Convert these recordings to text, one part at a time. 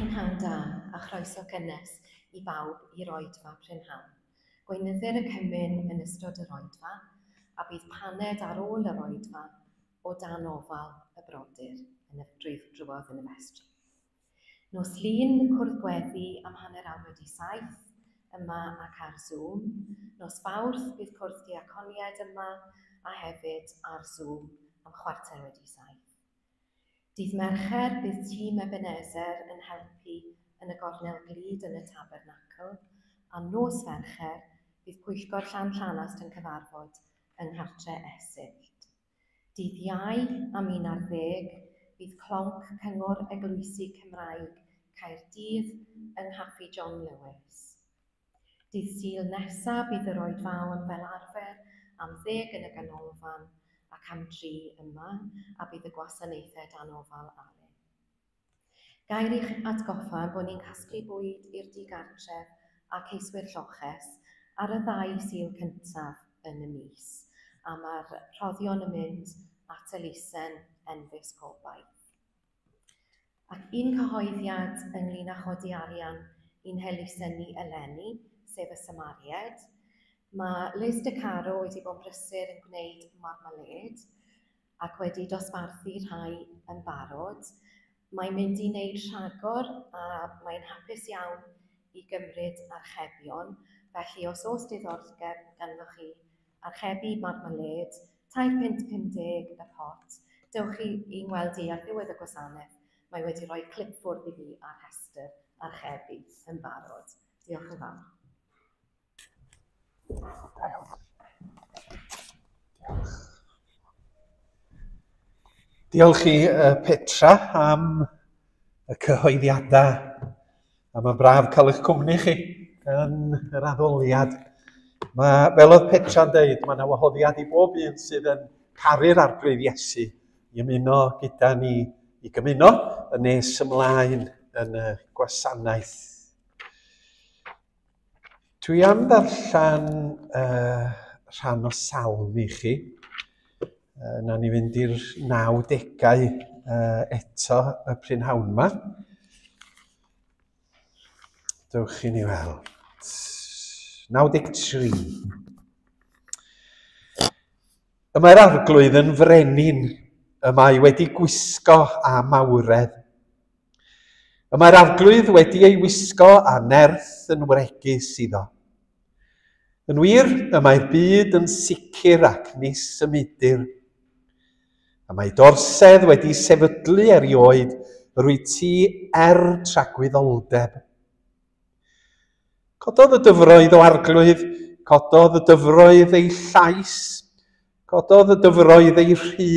Prynhawn da a chroeso cynnes i bawb i'r oedfa prynhawn. Gweinyddir y cymun yn ystod yr oedfa a bydd paned ar ôl yr oedfa o dan ofal y brodyr yn y, drwy, drwodd yn y festri. Nos Lun, cwrdd gweddi am 7:30 yma ac ar Zoom. Nos Fawrth bydd cwrdd diaconiaid yma a hefyd ar Zoom am 7:15. Dydd Mercher bydd tîm Ebenezer yn helpu yn y gornel glud yn y tabernacl, a nos Fercher bydd pwyllgor Llan Llanast yn cyfarfod yng Nghartre Esyllt. Dydd Iau am 11 bydd clonc Cyngor Eglwysi Cymraeg Caerdydd yng Nghaffi John Lewis. Dydd Sul nesa bydd yr oedfaon fel arfer am 10 yn y ganolfan ac am 3 yma, a bydd y gwasanaethau dan ofal Alun. Gair i'ch atgoffa ein bod ni'n casglu bwyd i'r digartref a ceiswyr lloches ar y ddau Sul cyntaf yn y mis, a mae'r rhoddion yn mynd at elusen Enfys Gobaith. Ac un cyhoeddiad ynglyn â chodi arian i'n helusen ni eleni, sef y Samaried. Mae Liz De Caro wedi bod yn brysur yn gwneud marmalade, ac wedi dosbarthu rhai yn barod. Mae'n mynd i wneud rhagor a mae'n hapus iawn i gymryd archebion. Felly os oes diddordeb ganddo chi archebu marmalade, £3.50 y pot, dewch chi i'n weld i ar ddiwedd y gwasanaeth. Mae wedi rhoi clipfwrdd i fi ar rhestr archebu yn barod. Diolch yn fawr. Da iawn. Diolch. Diolch i Petra am y cyhoeddiadau. A mae'n braf cael eich cwmni chi yn yr addoliad. Mae, fel oedd Petra'n dweud, mae yna wahoddiad i bob un sydd yn caru'r Arglwydd Iesu i ymuno gyda ni i gymuno yn nes ymlaen yn y gwasanaeth. Dwi am ddarllen uh, rhan o salm i chi. Uh, na ni fynd i'r 90au uh, eto y prynhawn yma. Dewch i ni weld. 93. Y mae'r arglwydd yn frenin, y mae wedi gwisgo â mawredd. Y mae'r arglwydd wedi ei wisgo â nerth yn wregus iddo. Yn wir, y mae'r byd yn sicr ac ni symudir. Y mae dorsedd wedi sefydlu erioed, yr wyt ti er tragwyddoldeb. Cododd y dyfroedd o arglwydd, cododd y dyfroedd ei llais, cododd y dyfroedd ei rhy.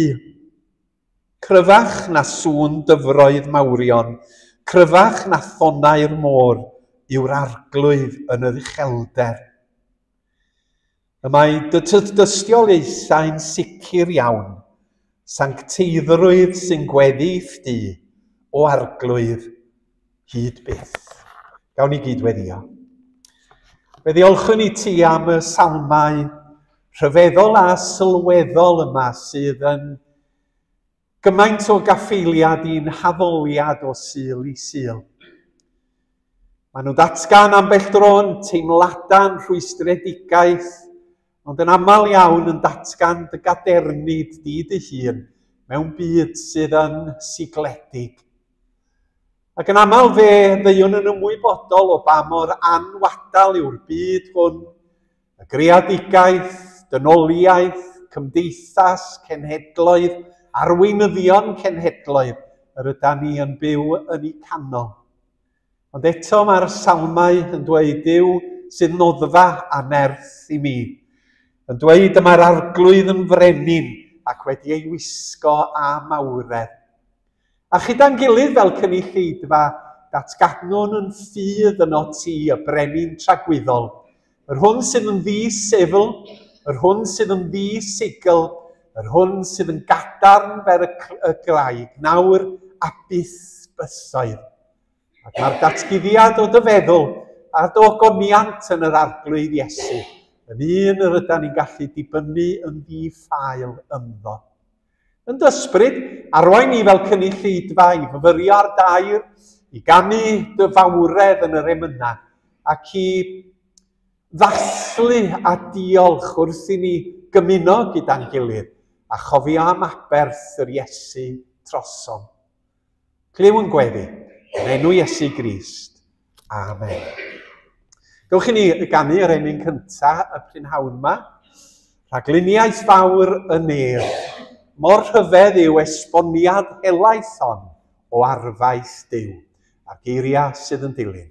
Cryfach na sŵn dyfroedd mawrion, cryfach na thonnau'r môr yw'r arglwydd yn yr uchelder. Y mae dy dystiolaethau'n sicr iawn, sancteiddrwydd sy'n gweddu i'th du, o arglwydd, hyd byth. Gawn ni gyd weddio. Fe ddiolchwn i ti am y salmau rhyfeddol a sylweddol yma sydd yn gymaint o gaffeiliad i'n haddoliad o Sul i Sul. Maen nhw'n datgan ambell dro'n teimladau'n rhwystredigaeth, ond yn aml iawn yn datgan dy gadernid di dy hun mewn byd sydd yn sigledig. Ac yn aml fe ddeuwn yn ymwybodol o ba mor anwadal yw'r byd hwn, y greadigaeth, dynoliaeth, cymdeithas, cenhedloedd, arweinyddion cenhedloedd yr ydan ni yn byw yn eu canol. Ond eto mae'r salmau yn dweud Duw sydd noddfa a nerth i mi. Yn dweud y mae'r arglwydd yn frenin ac wedi ei wisgo â mawredd. A chyda'n gilydd fel cynulleidfa, datganwn yn ffydd yno ti, y brenin tragwyddol, yr hwn sydd yn ddi-sefl, yr hwn sydd yn ddi-sigl, yr hwn sydd yn gadarn fer y, y graig, nawr a byth bythoedd. Ac mae'r datguddiad o dy feddwl a dy ogoniant yn yr Arglwydd Iesu yn un yr ydan ni'n gallu dibynnu yn ddi-ffael ynddo. Yn dy ysbryd, arwain ni fel cynulleidfa i fyfyrio ar dair, i ganu dy fawredd yn yr emynau ac i ddathlu a diolch wrth i ni gymuno gyda'n gilydd a chofio am aberth yr Iesu trosom. Clyw yn gweddi, yn enw Iesu Grist. Amen. Gywch i ni ganu yr emyn cyntaf y prynhawn yma. Rhagluniaeth fawr y nef. Mor rhyfedd yw esboniad helaeth hon o arfaeth Duw a'r geiriau sydd yn dilyn.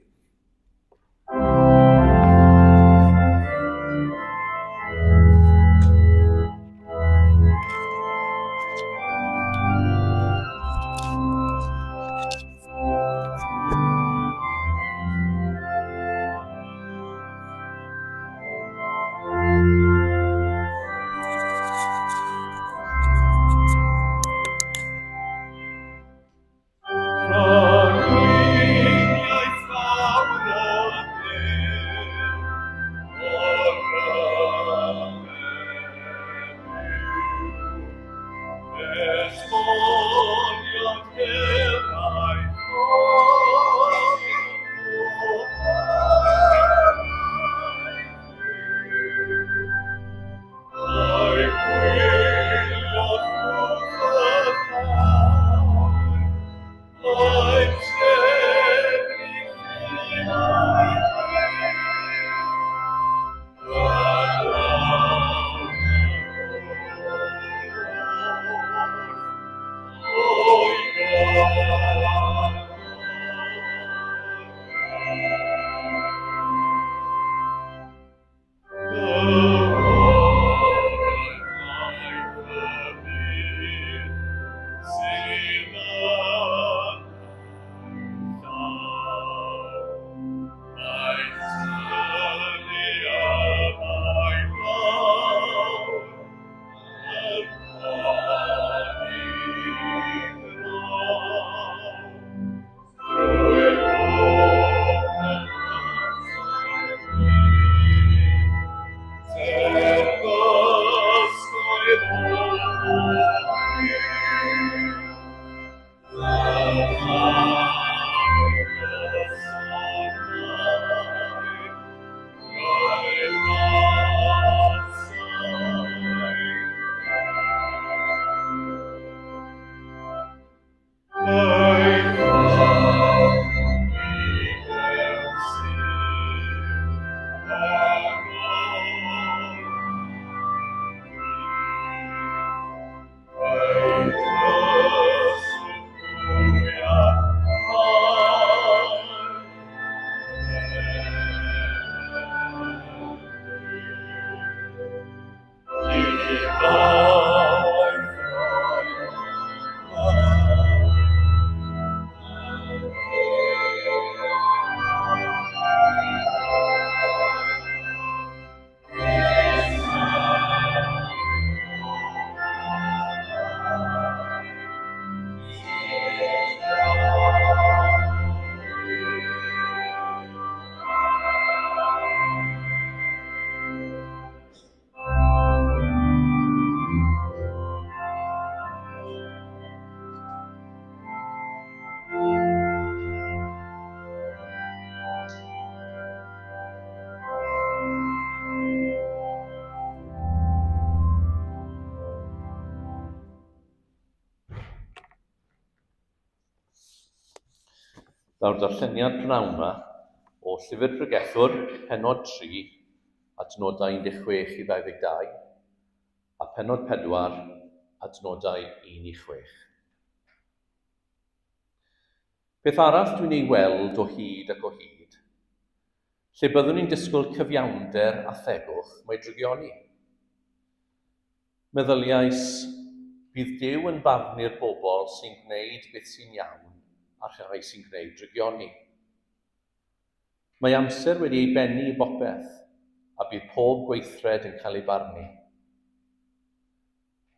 Daw'r darlleniad pnawn 'ma o Llyfr Pregethwr, pennod 3, adnodau 16 i 22, a pennod 4, adnodau 1 i 6. Beth arall dwi'n ei weld o hyd ac o hyd, lle byddwn ni'n disgwyl cyfiawnder a thegwch, mae drygioni. Meddyliais, bydd Duw yn barnu'r bobl sy'n gwneud beth sy'n iawn a'r rhai sy'n gwneud drygioni. Mae amser wedi ei bennu i bopeth, a bydd pob gweithred yn cael ei barnu.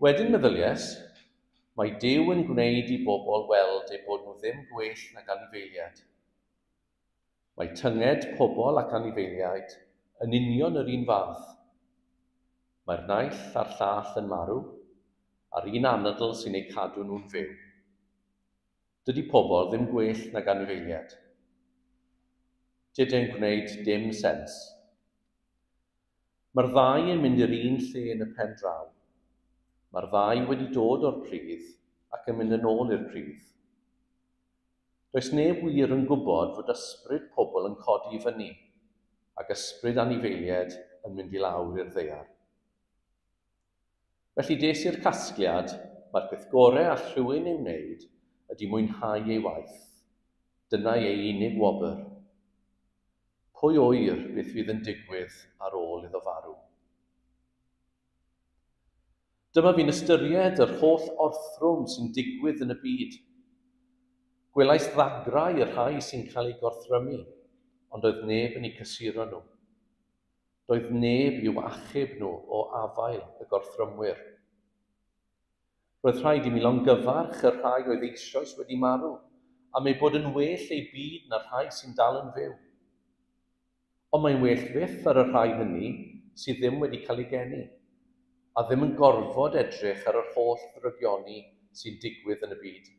Wedyn meddyliais, mae Duw yn gwneud i bobl weld eu bod nhw ddim gwell nag anifeiliaid. Mae tynged pobl ac anifeiliaid yn union yr un fath. Mae'r naill a'r llall yn marw, a'r un anadl sy'n eu cadw nhw'n fyw. Dydy pobl ddim gwell nag anifeiliaid. Dydy e'n gwneud dim sens. Mae'r ddau yn mynd i'r un lle yn y pen draw. Mae'r ddau wedi dod o'r pridd ac yn mynd yn ôl i'r pridd. Does neb wir yn gwybod fod ysbryd pobl yn codi i fyny ac ysbryd anifeiliaid yn mynd i lawr i'r ddaear. Felly des i'r casgliad, mae'r peth gorau all rhywun ei wneud ydy mwynhau ei waith. Dyna ei unig wobr. Pwy ŵyr beth fydd yn digwydd ar ôl iddo farw? Dyma fi'n ystyried yr holl orthrwm sy'n digwydd yn y byd. Gwelais ddagrau y rhai sy'n cael eu gorthrymu, ond doedd neb yn eu cysuro nhw. Doedd neb i'w achub nhw o afael y gorthrymwyr. Roedd rhaid i mi longyfarch y rhai oedd eisoes wedi marw, am ei bod yn well eu byd na'r rhai sy'n dal yn fyw. Ond mae'n well fyth ar y rhai hynny sydd ddim wedi cael eu geni, a ddim yn gorfod edrych ar yr holl ddrygioni sy'n digwydd yn y byd.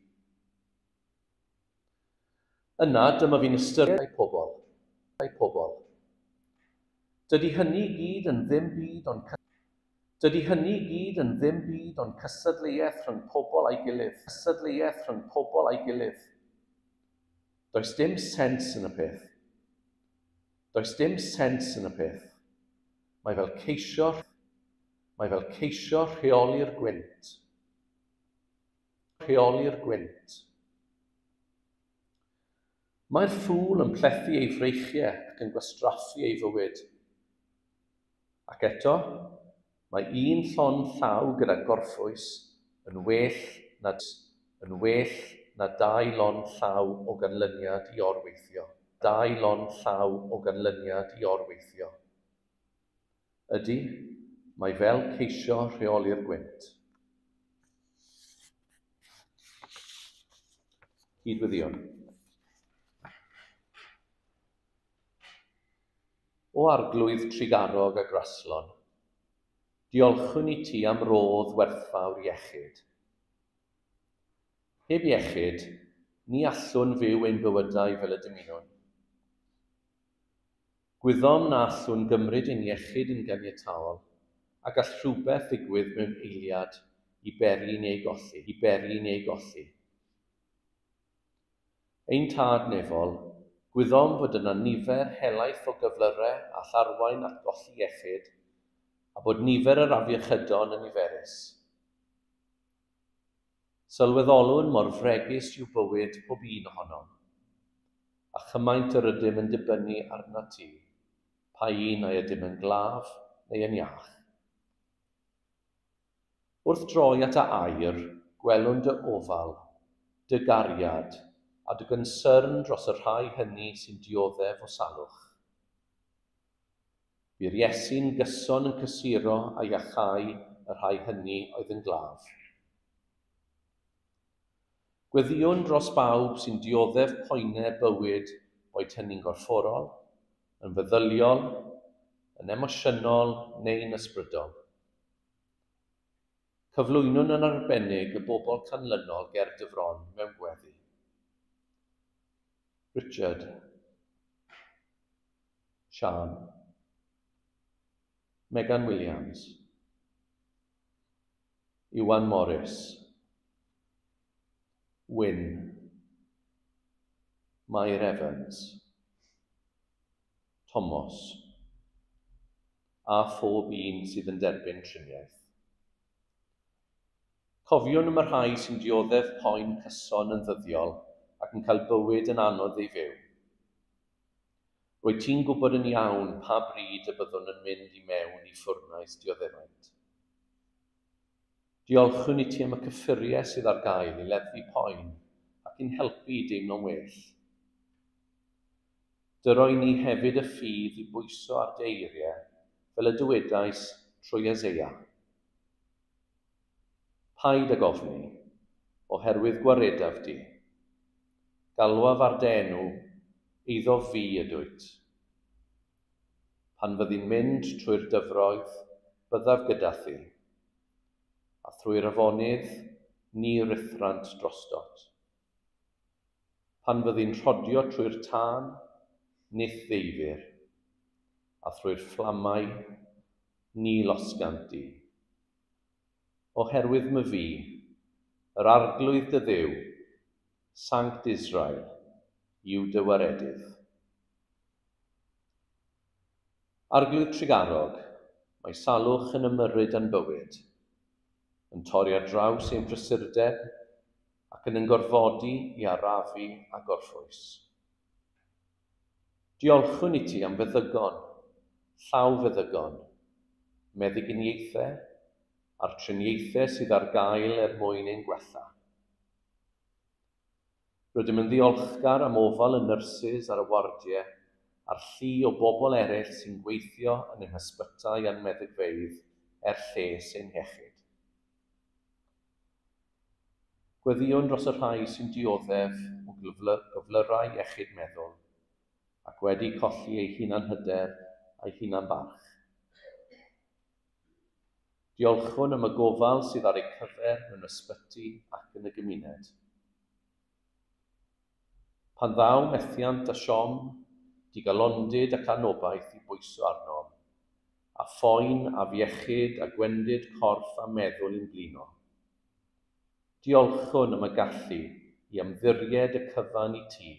Yna, dyma fi'n ystyried pobl. Dydy hynny i gyd yn ddim byd ond Dydy hynny i gyd yn ddim byd ond cystadleuaeth rhwng pobl a'i gilydd. Cystadleuaeth rhwng pobl a'i gilydd. Does dim sens yn y peth. Does dim sens yn y peth. Mae fel ceisio rheoli'r gwynt. Rheoli'r gwynt. Mae'r ffŵl yn plethu ei freichiau ac yn gwastraffu ei fywyd. Ac eto, mae un llond llaw gyda gorffwys yn well na dau lond llaw o ganlyniad i orweithio. Dau lond llaw o ganlyniad i orweithio. Ydy, mae fel ceisio rheoli'r gwynt. Cydweddïwn. O Arglwydd trugarog a graslon, diolchwn i ti am rodd werthfawr iechyd. Heb iechyd, ni allwn fyw ein bywydau fel y dymunwn. Gwyddom na allwn gymryd ein iechyd yn ganiataol, a gall rhywbeth ddigwydd mewn eiliad i beri ni ei golli. Ein Tad nefol, gwyddom fod yna nifer helaeth o gyflyrau all arwain at golli iechyd, a bod nifer yr afiechydon yn niferus. Sylweddolwn mor fregus yw bywyd pob un ohonom, a chymaint yr ydym yn dibynnu arnat ti, pa un ai ydym yn glaf neu yn iach. Wrth droi at y air, gwelwn dy ofal, dy gariad, a dy gynsyrn dros y rhai hynny sy'n dioddef o salwch. Bu'r Iesu'n gyson yn cysuro a iachau y rhai hynny oedd yn glaf. Gweddïwn dros bawb sy'n dioddef poenau bywyd, boed hynny'n gorfforol, yn feddyliol, yn emosiynol neu'n ysbrydol. Cyflwynwn yn arbennig y bobl canlynol ger dy fron mewn gweddi. Richard, Sian, Megan Williams, Iwan Morris, Wyn, Mair Evans, Thomas, a phob un sydd yn derbyn triniaeth. Cofiwn am y rhai sy'n dioddef poen cyson yn ddyddiol ac yn cael bywyd yn anodd ei fyw. Rwyt ti'n gwybod yn iawn pa bryd y byddwn yn mynd i mewn i ffwrnais dioddefaint. Diolchwn i ti am y cyffuriau sydd ar gael i leddfu poen ac i'n helpu i deimlo'n well. Dyroi ni hefyd y ffydd i bwyso ar dy eiriau, fel y dywedais trwy Eseia. Paid ag ofni, oherwydd gwaredaf di. Galwaf ar dy enw, eiddo fi ydwyt. Pan fyddi'n mynd trwy'r dyfroedd, byddaf gyda thi, a thrwy'r afonydd, ni rithrant drostot. Pan fyddi'n rhodio trwy'r tân, nith ddeifir, a thrwy'r fflamau, ni losgant di. Oherwydd my fi, yr arglwydd dy ddiw, Sanct Israel, yw dy waredydd. Arglwydd Trugarog, mae salwch yn ymyrryd â'n bywyd, yn torri ar draws ein prysurdeb ac yn ein gorfodi i arafu a gorffwys. Diolchwn i ti am feddygon, llawfeddygon, meddyginiaethau a'r triniaethau sydd ar gael er mwyn ein gwella. Rydym yn ddiolchgar am ofal y nyrsys ar y wardiau a'r llu o bobl eraill sy'n gweithio yn ein hysbytai a'n meddygfeydd er lles ein hiechyd. Gweddïwn dros y rhai sy'n dioddef o gyflyrau iechyd meddwl ac wedi colli eu hunanhyder a'u hunan-barch. Diolchwn am y gofal sydd ar eu cyfer mewn ysbyty ac yn y gymuned. Pan ddaw methiant a siom, digalondid ac anobaith i bwyso arnom, a phoen afiechyd a gwendid corff a meddwl i'n blino. Diolchwn am y gallu i ymddiried y cyfan i ti,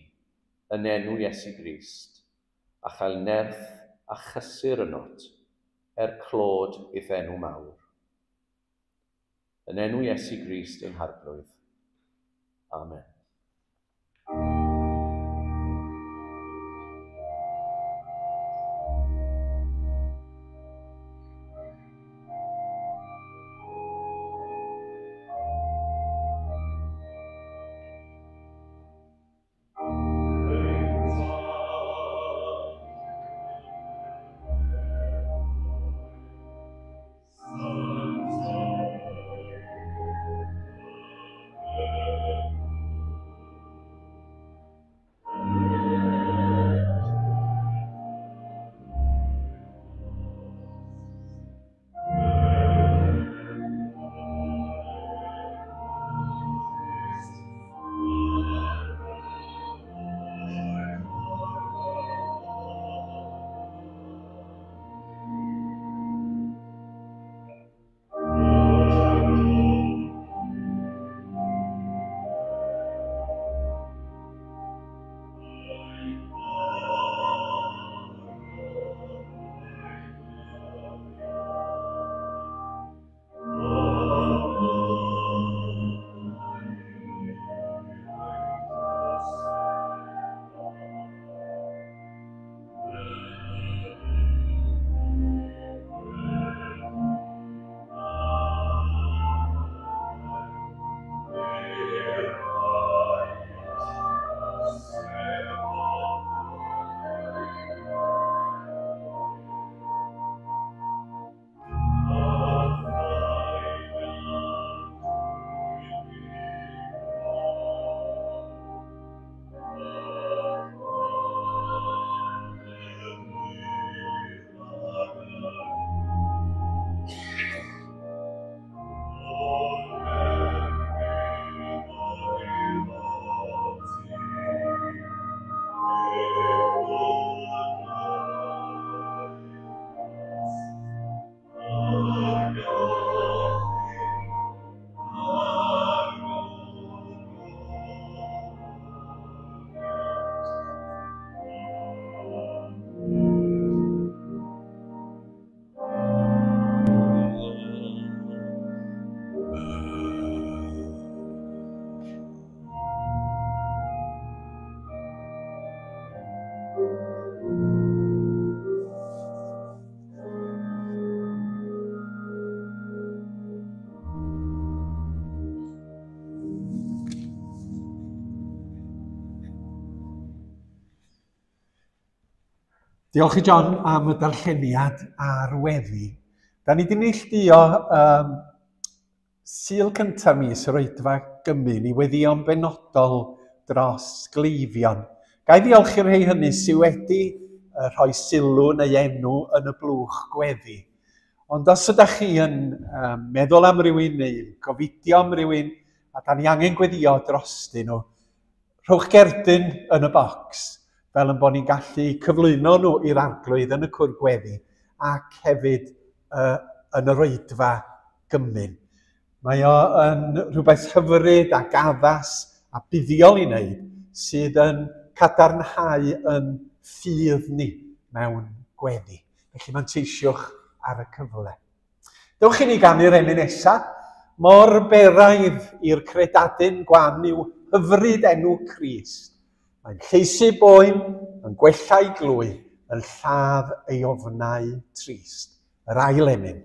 yn enw Iesu Grist, a chael nerth a chysur ynot, er clod i'th enw mawr. Yn enw Iesu Grist ein Harglwydd. Amen. Diolch i John am y darlleniad a'r weddi. Da ni wedi neilltuo um, Sul cyntaf mis yr oedfa gymun i weddïo'n benodol dros gleifion. Ga i ddiolch i'r rhai hynny sydd wedi rhoi sylw neu enw yn y blwch gweddi. Ond os ydych chi yn um, meddwl am rywun neu gofidio am rywun, a da ni angen gweddio drostyn nhw, Rhowch gerdyn yn y bocs, fel yn bod ni'n gallu cyflwyno nhw i'r Arglwydd yn y cwr gweddi ac hefyd yn yr oedfa gymun. Mae o yn rhywbeth hyfryd ac addas a buddiol i wneud sydd yn cadarnhau yn ffydd ni mewn gweddi. Felly manteisiwch ar y cyfle. Dewch i ni ganu'r emyn nesa. Mor beraidd i'r credadun gwan yw hyfryd enw Crist. Mae'n lleisi boen, yn gwella'i glwy, yn lladd ei ofnau trist. Yr ail emyn.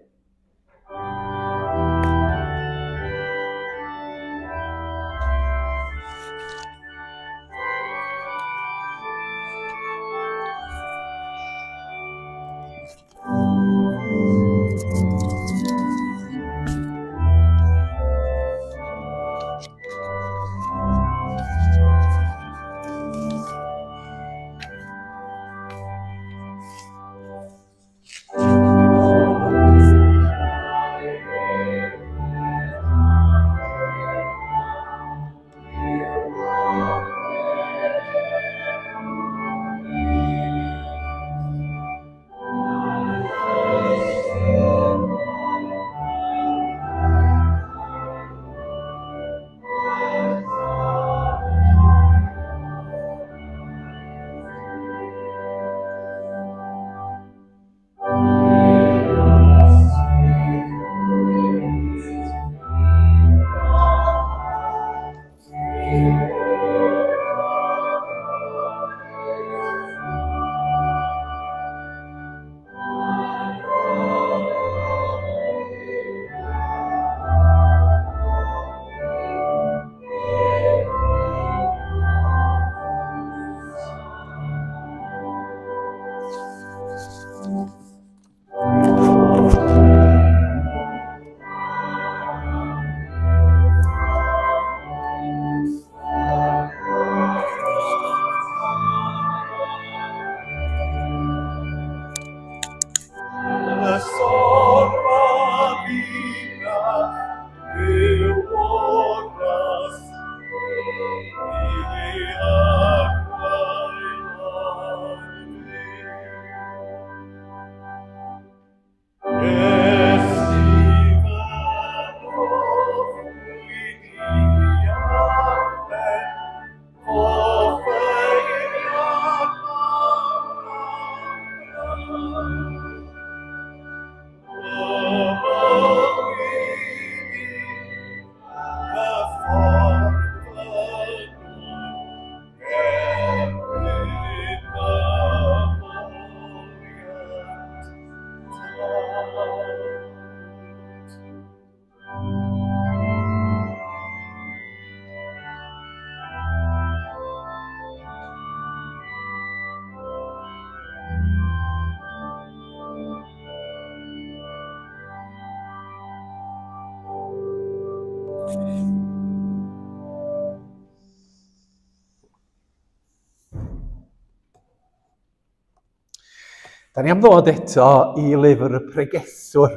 Da ni am ddod eto i lyfr y pregethwr.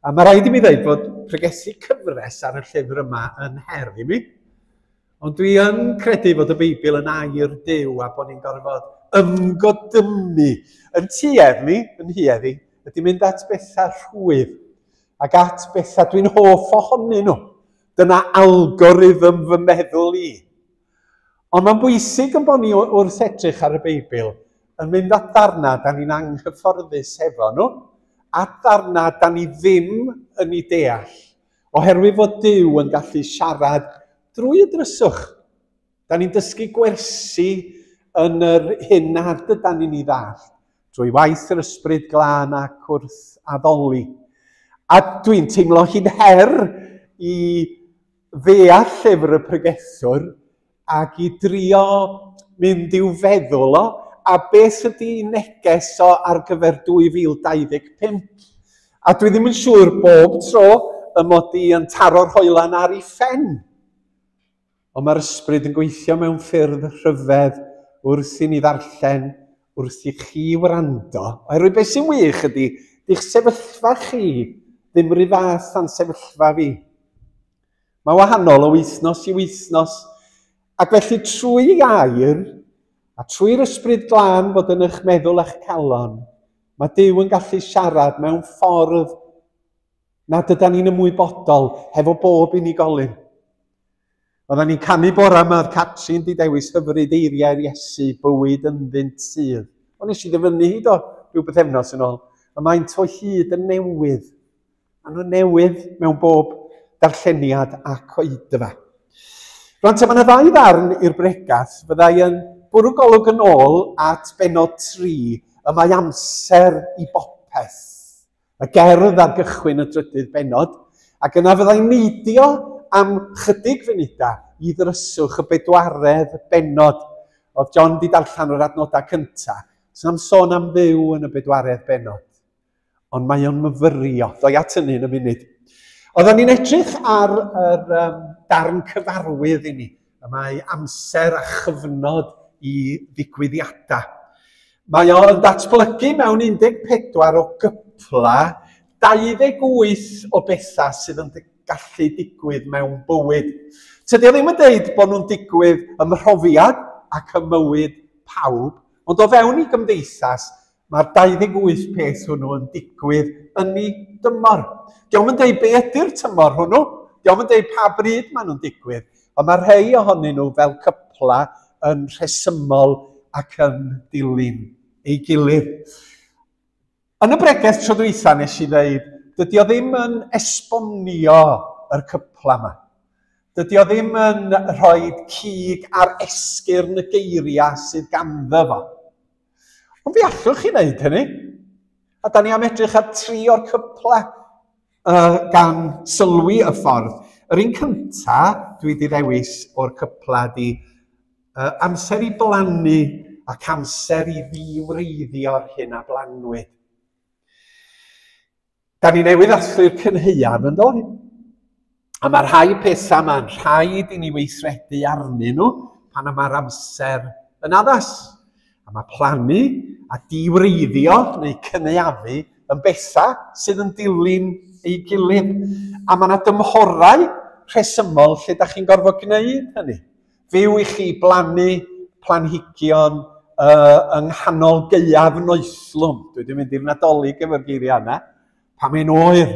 A mae rhaid i mi ddweud bod pregethu cyfres ar y llyfr yma yn her i mi. Ond dwi yn credu fod y Beibl yn air Duw a bod ni'n gorfod ymgodymu. Yn tuedd ni, yn huedd i, ydy mynd at bethau rhwydd ac at bethau dwi'n hoff ohonyn nhw. Dyna algorithm fy meddwl i. Ond mae'n bwysig yn bod ni wrth edrych ar y Beibl yn mynd at ddarna da ni'n anghyfforddus hefo nhw, at ddarna da ni ddim yn ei deall, oherwydd fod Duw yn gallu siarad drwy y dryswch. Da ni'n dysgu gwersi yn yr hyn nad ydan ni'n ei ddallt, drwy waith yr Ysbryd Glân ac wrth addoli. A dwi'n teimlo hi'n her i ddeall llyfr y pregethwr ac i drio mynd i'w feddwl o, a beth ydy neges o ar gyfer 2025. A dwi ddim yn siŵr bob tro y mod i yn taro'r hoelan ar ei phen. Ond mae'r ysbryd yn gweithio mewn ffyrdd rhyfedd wrth i ni ddarllen, wrth i chi wrando. Oherwydd beth sy'n wych ydy, di'ch sefyllfa chi ddim rhy fath â'n sefyllfa fi. Mae wahanol o wythnos i wythnos, Ac felly trwy ei air a trwy'r ysbryd glân fod yn eich meddwl a'ch calon, mae Duw yn gallu siarad mewn ffordd nad ydan ni'n ymwybodol hefo bob unigolyn. Oedden ni'n canu bora yma, oedd Catrin di dewis hyfryd eiriau'r Iesu, bywyd ynddynt sydd. O, nes i ddyfynnu hi do, rhyw bythefnos yn ôl. Y maent o hyd yn newydd. Maen nhw'n newydd mewn bob darlleniad ac oedfa. Rwan te, mae yna ddau ddarn i'r bregath fyddai yn bwrw golwg yn ôl at benod 3, y mae amser i bopeth. Y gerdd ar gychwyn y drydydd bennod, ac yna fyddai'n neidio am chydig funudau i ddryswch y bedwaredd bennod. Oedd John di darllen o'r adnodau cyntaf. Sy'n am sôn am Dduw yn y bedwaredd bennod. Ond mae o'n myfyrio. Ddoi at hynny yn y munud. Oedden ni'n edrych ar yr darn cyfarwydd i ni. Y mae amser a chyfnod i ddigwyddiadau. Mae o'n datblygu mewn 14 o gypla, 28 o bethau sydd yn gallu digwydd mewn bywyd. Tydi o ddim yn deud bod nhw'n digwydd ym mhrofiad ac ym mywyd pawb, ond o fewn i gymdeithas, mae'r 28 peth hwnnw yn digwydd yn ei dymor. Dio'm yn deud be ydy'r tymor hwnnw, dio'm yn deud pa bryd maen nhw'n digwydd, ond mae rhai ohonyn nhw fel cypla yn rhesymol ac yn dilyn ei gilydd. Yn y bregeth tro dwytha nes i ddeud, dydy o ddim yn esbonio yr cypla yma. Dydy o ddim yn rhoi cig ar esgyrn y geiriau sydd ganddo fo. Ond fi allwch chi wneud hynny. A da ni am edrych ar tri o'r cypla gan sylwi y ffordd. Yr un cynta dwi wedi ddewis o'r cypla di amser i blannu ac amser i ddiwreiddio'r hyn a blannwyd. Da ni newydd ddathlu'r cynhaeaf yn do? A mae rhai pethau mae'n rhaid i ni weithredu arnyn nhw pan mae'r amser yn addas. A mae plannu a diwreiddio neu cynaeafu yn bethau sydd yn dilyn ei gilydd. A mae yna dymhorau rhesymol lle da chi'n gorfod gwneud hynny. Fyw i chi blannu planhigion yng nghanol gaeaf noethlwm. Dwi wedi mynd i'r Nadolig efo'r geiriau yna. Pan mae'n oer,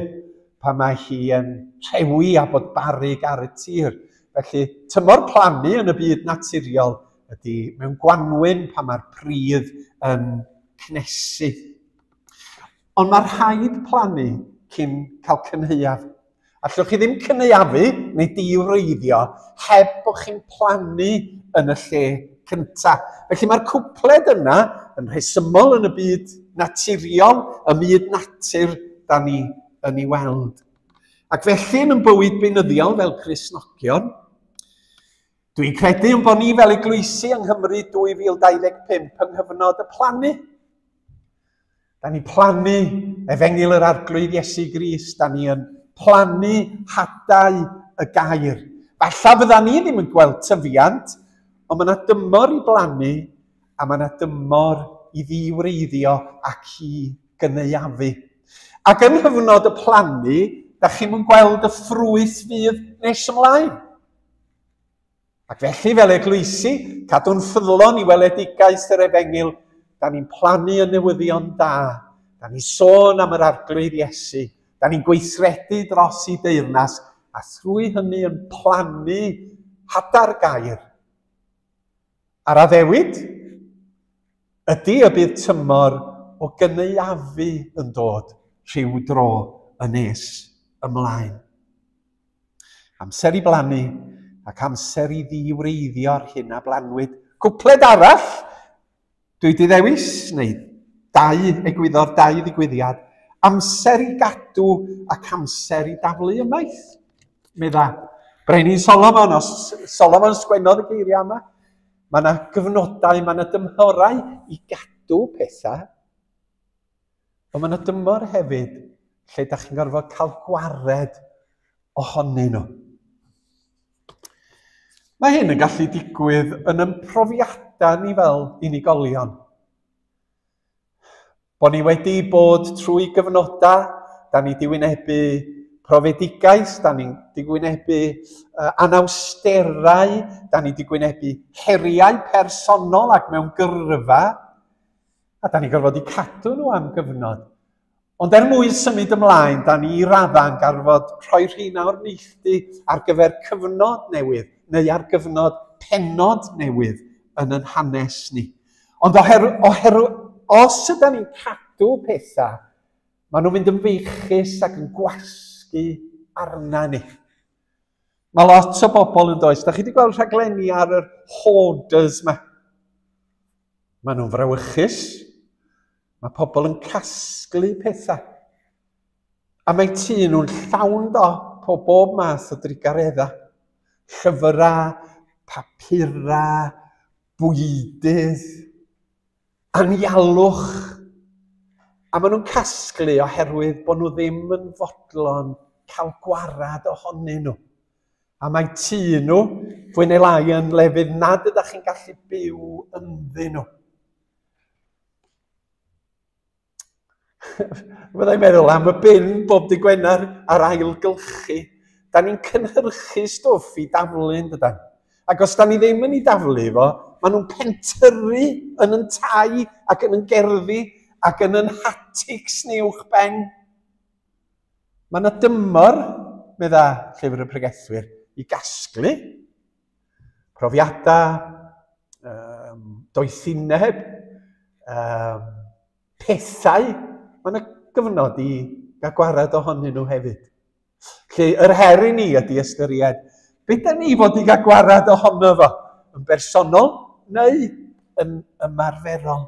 pan mae hi yn rhewi a bod barug ar y tir. Felly, tymor plannu yn y byd naturiol ydy mewn gwanwyn pan mae'r pridd yn cnesu. Ond mae rhaid plannu cyn cael cynhaeaf. Allwch chi ddim cynaeafu neu diwreiddio heb bod chi'n plannu yn y lle cyntaf. Felly mae'r cwpled yna yn rhesymol yn y byd naturiol, y byd natur da ni yn ei weld. Ac felly yn bywyd beunyddiol fel Cristnogion, dwi'n credu yn bod ni fel eglwysi yng Nghymru 2025 yng nghyfnod y plannu. Da ni'n plannu efengyl yr Arglwydd Iesu Grist, da ni yn plannu hadau y gair. Falla fydda ni ddim yn gweld tyfiant, ond mae yna dymor i blannu a mae yna dymor i ddiwreiddio ac i gynaeafu. Ac yng nghyfnod y plannu, da chi'm yn gweld y ffrwyth fydd nes ymlaen. Ac felly, fel eglwysi, cadw'n ffyddlon i weledigaeth yr efengyl, da ni'n plannu y newyddion da, da ni'n sôn am yr Arglwydd Iesu, da ni'n gweithredu dros i deyrnas, a thrwy hynny yn plannu hadau'r gair. A'r addewid ydy y bydd tymor o gynaeafu yn dod rhyw dro yn nes ymlaen. Amser i blannu ac amser i ddiwreiddio'r hyn a blannwyd. Cwpled arall, dwi wedi ddewis, neu dau egwyddor, dau ddigwyddiad. Amser i gadw ac amser i daflu ymaith, medda Brenin Solomon. Os Solomon sgwennodd y geiriau yma, mae yna gyfnodau, mae yna dymhorau i gadw pethau. Ond mae yna dymor hefyd lle da chi'n gorfod cael gwared ohonyn nhw. Mae hyn yn gallu digwydd yn ein profiadau ni fel unigolion. Bo ni wedi bod trwy gyfnodau, da ni wedi wynebu Profedigaeth, da ni'n di gwynebu anawsterau, da ni di gwynebu heriau personol ac mewn gyrfa, a da ni'n gorfod i cadw nhw am gyfnod. Ond er mwyn symud ymlaen, da ni i radda'n gorfod rhoi rheina o'r neilltu ar gyfer cyfnod newydd, neu ar gyfnod pennod newydd yn yn hanes ni. Ond oherwydd, os ydyn ni'n cadw pethau, maen nhw'n mynd yn feichus ac yn gwasgu arna ni. Mae lot o bobl yn does. Da chi wedi gweld rhaglenni ar yr hoarders yma? Maen nhw'n frawychus. Mae pobl yn casglu pethau. A mae tŷ nhw'n llawn dop o bob math o drugareddau. Llyfrau, papurau, bwydydd, anialwch. A maen nhw'n casglu oherwydd bod nhw ddim yn fodlon cael gwarad ohonyn nhw. A mae tŷ nhw, fwy neu lai, yn lefydd nad ydych chi'n gallu byw ynddyn nhw. Fyddai'n meddwl am y bin bob dy Gwener a'r ailgylchu. Da ni'n cynhyrchu stwff i daflu, yn dydan? Ac os da ni ddim yn ei daflu fo, maen nhw'n pentyrru yn yn tai ac yn yn gerddi ac yn yn hatics ni uwch ben. Mae yna dymor, medda Llyfr y Pregethwyr, i gasglu profiadau, doethineb, pethau. Mae yna gyfnod i gael gwared ohonyn nhw hefyd. Lle yr her i ni ydy ystyried, beth da ni fod i gael gwared ohono fo, yn bersonol neu yn ymarferol?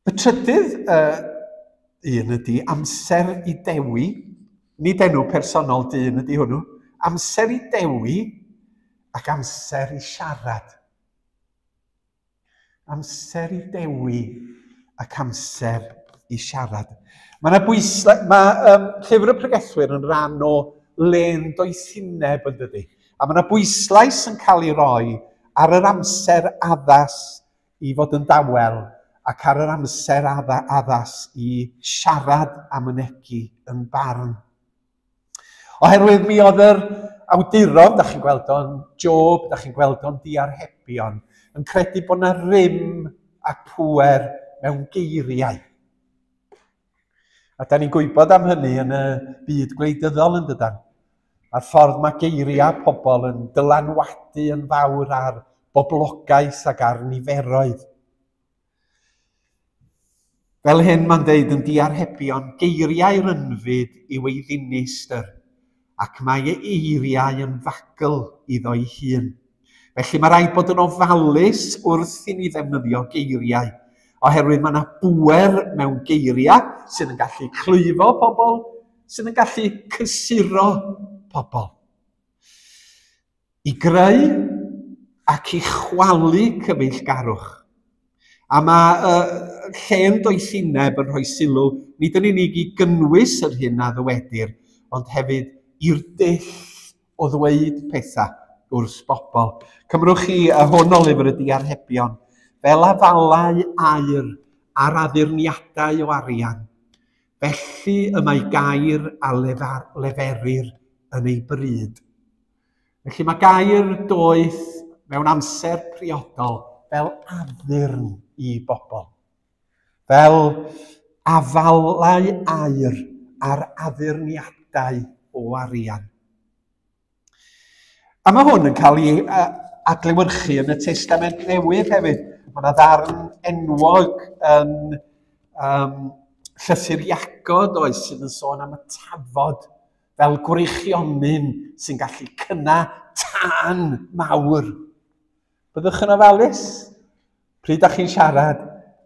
Y trydydd un ydy amser i dewi, nid enw personol dyn ydy hwnnw, amser i dewi ac amser i siarad. Amser i dewi ac amser i siarad. Mae yna bwysle, mae Llyfr y Pregethwyr yn rhan o len doethineb yn dydy. A mae yna bwyslais yn cael ei roi ar yr amser addas i fod yn dawel ac ar yr amser addas i siarad a mynegi yn barn. Oherwydd mi oedd yr awduron, da chi'n gweld o'n Job, da chi'n gweld o'n diarhebion, yn credu bod yna rym a pŵer mewn geiriau. A da ni'n gwybod am hynny yn y byd gwleidyddol yn dydan. A'r ffordd mae geiriau pobl yn dylanwadu yn fawr ar boblogaeth ac ar niferoedd. Fel hyn mae'n deud yn diarhebion, geiriau'r ynfyd yw ei ddinistr, ac mae ei eiriau yn fagl iddo'i hun. Felly mae rhaid bod yn ofalus wrth i ni ddefnyddio geiriau, oherwydd mae yna bŵer mewn geiriau sydd yn gallu clwyfo pobl, sydd yn gallu cysuro pobl. I greu ac i chwalu cyfeillgarwch. A mae llên doethineb yn rhoi sylw nid yn unig i gynnwys yr hyn a ddywedir, ond hefyd i'r dull o ddweud pethau wrth bobl. Cymrwch chi hwn o lyfr y diarhebion, fel afalau aur ar addurniadau o arian. Felly y mae gair a leferir yn ei bryd. Felly mae gair doeth mewn amser priodol fel addurn i bobl. Fel afalau aur ar addurniadau o arian. A mae hwn yn cael ei adlewyrchu yn y Testament Newydd hefyd. Mae yna ddarn enwog yn Llythyr Iago, oes, sydd yn sôn am y tafod fel gwreichionyn sy'n gallu cynnau tân mawr. Byddwch yn ofalus pryd da chi'n siarad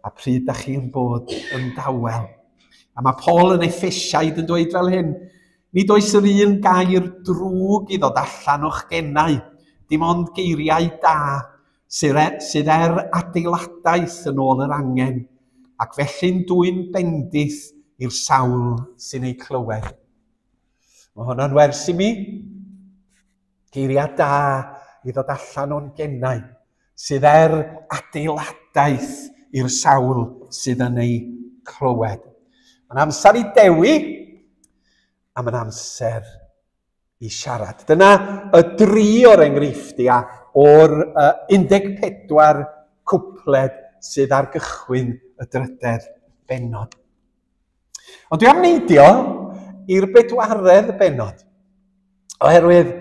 a pryd da chi'n bod yn dawel. A mae Paul yn Effesiaid yn dweud fel hyn, nid oes yr un gair drwg i ddod allan o'ch genau, dim ond geiriau da sydd er adeiladaeth yn ôl yr angen, ac felly'n dwyn bendith i'r sawl sy'n ei clywed. Mae hwnna'n wers i mi. Geiriau da i ddod allan o'n genau, sydd er adeiladaeth i'r sawl sydd yn ei clywed. Mae'n amser i dewi, a mae'n amser i siarad. Dyna y dri o'r enghreifftiau o'r 14 cwpled sydd ar gychwyn y drydedd bennod. Ond dwi am neidio i'r bedwaredd bennod, oherwydd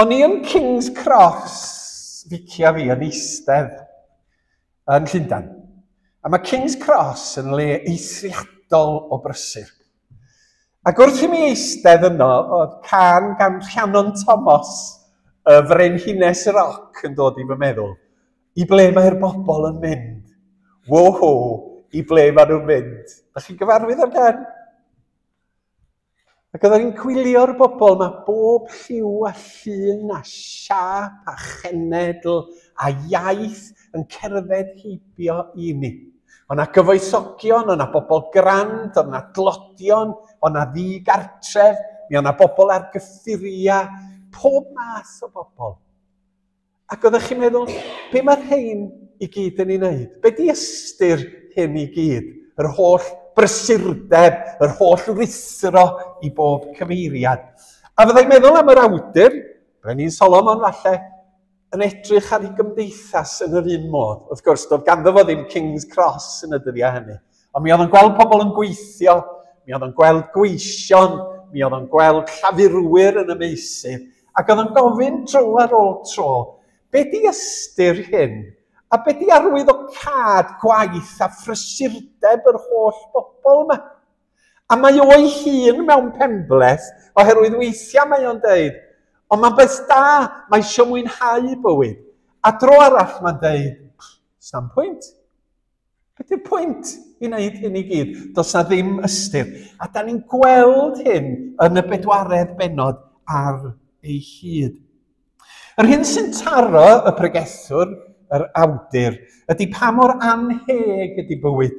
o'n i yn King's Cross, Vicky a fi yn eistedd yn Llundain. A mae King's Cross yn le eithriadol o brysur. Ac wrth i mi eistedd yno, oedd cân gan Rhiannon Thomas, y frenhines roc, yn dod i fy meddwl. I ble mae'r bobl yn mynd? Wo ho, i ble maen nhw'n mynd? Da chi'n gyfarwydd â'r gân? Ac oedden ni'n gwylio'r bobl, mae bob lliw a llun a siâp a chenedl a iaith yn cerdded heibio i ni. O'na na gyfoethogion, o'na bobl grand, o'na dlodion, o'na ddigartref, mi o'na bobl ar gyffuriau, pob math o bobl. Ac oeddech chi'n meddwl, be mae'r rhain i gyd yn ei wneud? Be di ystyr hyn i gyd? Yr holl brysurdeb, yr holl ruthro i bob cyfeiriad. A fyddai'n meddwl am yr awdur, Brenin Solomon falle, yn edrych ar ei gymdeithas yn yr un modd. Wrth gwrs, doedd ganddo fo ddim King's Cross yn y dyddiau hynny. Ond mi oedd o'n gweld pobl yn gweithio, mi oedd o'n gweld gweision, mi oedd o'n gweld llafurwyr yn y meysydd, ac oedd o'n gofyn tro ar ôl tro, be di ystyr hyn? A be di arwyddocâd gwaith a phrysurdeb yr holl bobl yma? A mae o'i hun mewn penbleth, oherwydd weithiau mae o'n deud, ond mae'n beth da, mae eisiau mwynhau bywyd. A dro arall mae'n deud, sna'm pwynt. Be di'r pwynt i wneud hyn i gyd? Does na ddim ystyr. A da ni'n gweld hyn yn y bedwaredd bennod ar ei hyd. Yr hyn sy'n taro y pregethwr, yr awdur, ydy pa mor anheg ydy bywyd.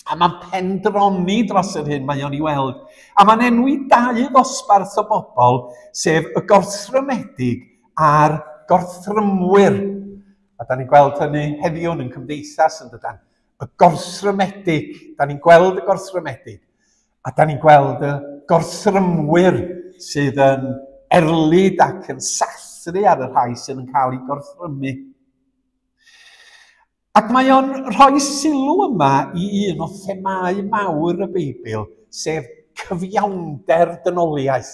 A mae'n pendroni dros yr hyn mae o'n ei weld. A mae'n enwi dau ddosbarth o bobl, sef y gorthrymedig a'r gorthrymwyr. A da ni'n gweld hynny heddiw yn cymdeithas yn dydan. Y gorthrymedig, da ni'n gweld y gorthrymedig. A da ni'n gweld y gorthrymwyr sydd yn erlid ac yn sathru ar y rhai sydd yn cael eu gorthrymu. Ac mae o'n rhoi sylw yma i un o themâu mawr y Beibl, sef cyfiawnder dynoliaeth,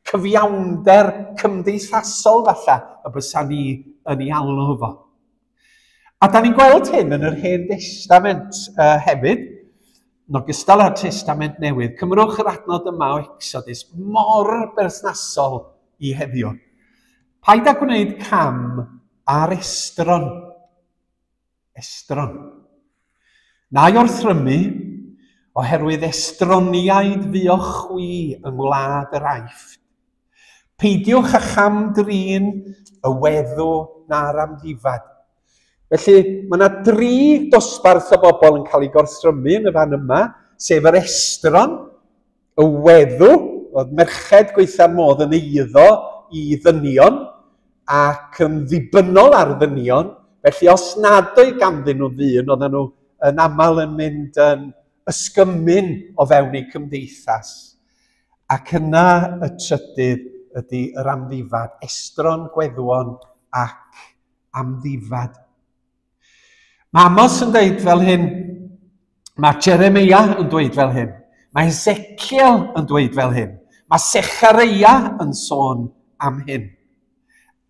cyfiawnder cymdeithasol falle y bysa ni yn ei alw fo. A da ni'n gweld hyn yn yr Hen Destament hefyd, yn ogystal â'r Testament Newydd. Cymrwch yr adnod yma o Exodus, mor berthnasol i heddiw. Paid â gwneud cam ar estron. Estron. Na'i orthrymu, oherwydd estroniaid fuoch chwi yng ngwlad yr Aifft. Peidiwch â cham-drin y weddw na'r amddifad. Felly, mae yna dri dosbarth o bobl yn cael eu gorthrymu yn y fan yma, sef yr estron, y weddw, oedd merched gweitha'r modd yn eiddo i ddynion ac yn ddibynnol ar ddynion. Felly, os nad oedd ganddyn nhw ddyn, oedden nhw yn aml yn mynd yn ysgymun o fewn eu cymdeithas. Ac yna y trydydd ydy yr amddifad, estron, gweddwon ac amddifad. Mae Amos yn dweud fel hyn, mae Jeremia yn dweud fel hyn, mae Ezekiel yn dweud fel hyn, mae Sechareia yn sôn am hyn.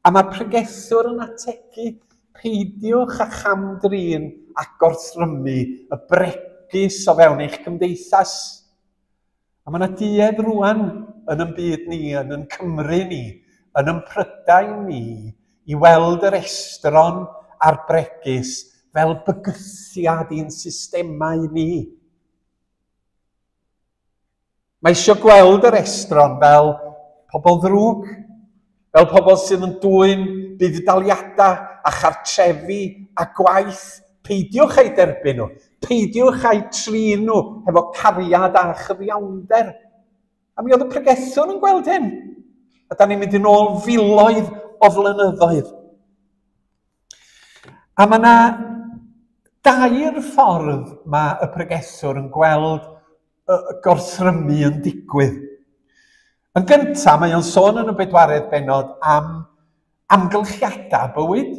A mae'r pregethwr yn ategu, peidiwch â cham-drin a gorthrymu y bregus o fewn eich cymdeithas. A mae yna duedd rwan yn ein byd ni, yn ein Cymru ni, yn ein Prydain ni, i weld yr estron a'r bregus fel bygythiad i'n systemau ni. Mae eisiau gweld yr estron fel pobl ddrwg, fel pobl sydd yn dwyn budd-daliadau a chartrefi a gwaith. Peidiwch â'u derbyn nhw, peidiwch â'u trin nhw hefo cariad a chyfiawnder. A mi oedd y pregethwr yn gweld hyn. A da ni'n mynd yn ôl filoedd o flynyddoedd. A mae yna Dair ffordd mae y pregethwr yn gweld y gorthrymu yn digwydd. Yn gyntaf, mae o'n sôn yn y bedwaredd bennod am amgylchiadau bywyd.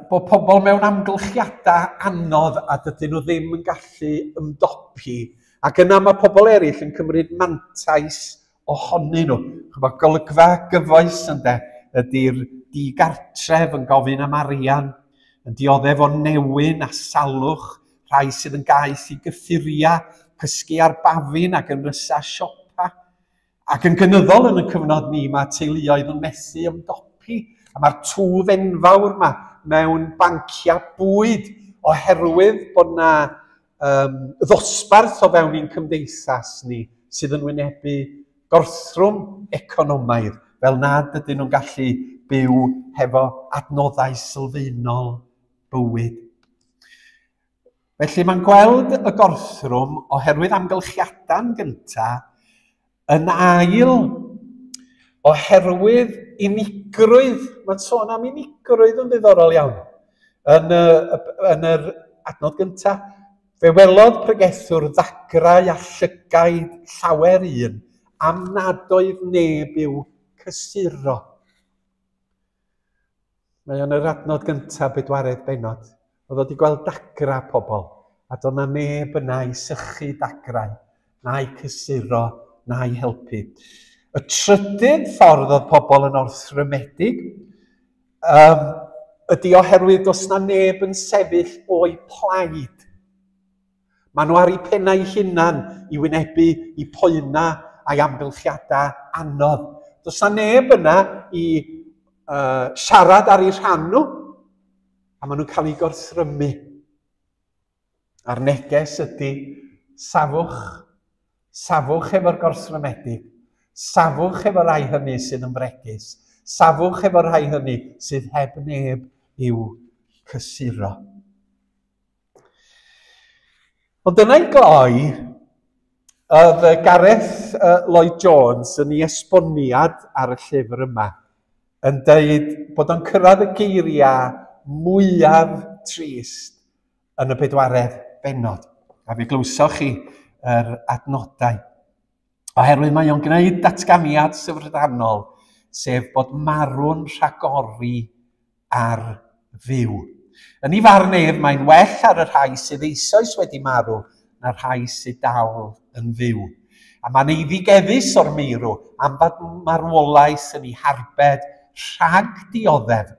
Bod pobl mewn amgylchiadau anodd a dydyn nhw ddim yn gallu ymdopi. Ac yna mae pobl eraill yn cymryd mantais ohonyn nhw. Ch'mod, golygfa gyfoes ynde, ydy'r digartref yn gofyn am arian, yn dioddef o newyn a salwch, rhai sydd yn gaeth i gyffuriau, cysgu ar bafin ac yn rysa siopa. Ac yn gynyddol yn y cyfnod ni, mae teuluoedd yn methu ymdopi, a mae'r twf enfawr yma mewn banciau bwyd oherwydd bod yna ddosbarth o fewn ein cymdeithas ni sydd yn wynebu gorthrwm economaidd, fel nad ydyn nhw'n gallu byw hefo adnoddau sylfaenol bywyd. Felly mae'n gweld y gorthrwm oherwydd amgylchiadau'n gyntaf, yn ail oherwydd unigrwydd. Mae'n sôn am unigrwydd yn ddiddorol iawn. Yn yr adnod gyntaf, fe welodd pregethwr ddagrau a llygaid llawer un am nad oedd neb i'w cysuro. Mae o'n yr adnod gyntaf, bedwaredd bennod. Oedd o wedi gweld dagrau pobl, a doedd 'na neb yna i sychu dagrau, na'i cysuro, na'i helpu. Y trydydd ffordd oedd pobl yn orthrymedig ydy oherwydd does 'na neb yn sefyll o'u plaid. Maen nhw ar eu pennau eu hunan i wynebu eu poenau a'i amgylchiadau anodd. Does 'na neb yna i siarad ar eu rhan nhw, a maen nhw'n cael eu gorthrymu. A'r neges ydy, safwch, safwch efo'r gorthrymedig, safwch efo'r rhai hynny sydd yn fregus, safwch efo'r rhai hynny sydd heb neb i'w cysuro. Ond dyna'i gloi, oedd Gareth Lloyd Jones yn ei esboniad ar y llyfr yma yn dweud bod o'n cyrraedd y geiriau mwyaf trist yn y bedwaredd bennod. A fe glywsoch chi yr adnodau. Oherwydd mae o'n gwneud datganiad syfrdanol, sef bod marw'n rhagori ar fyw. Yn ei farn ef, mae'n well ar y rhai sydd eisoes wedi marw na'r rhai sydd dal yn fyw. A mae'n eiddigeddus o'r meirw am fod marwolaeth yn ei harbed rhag dioddef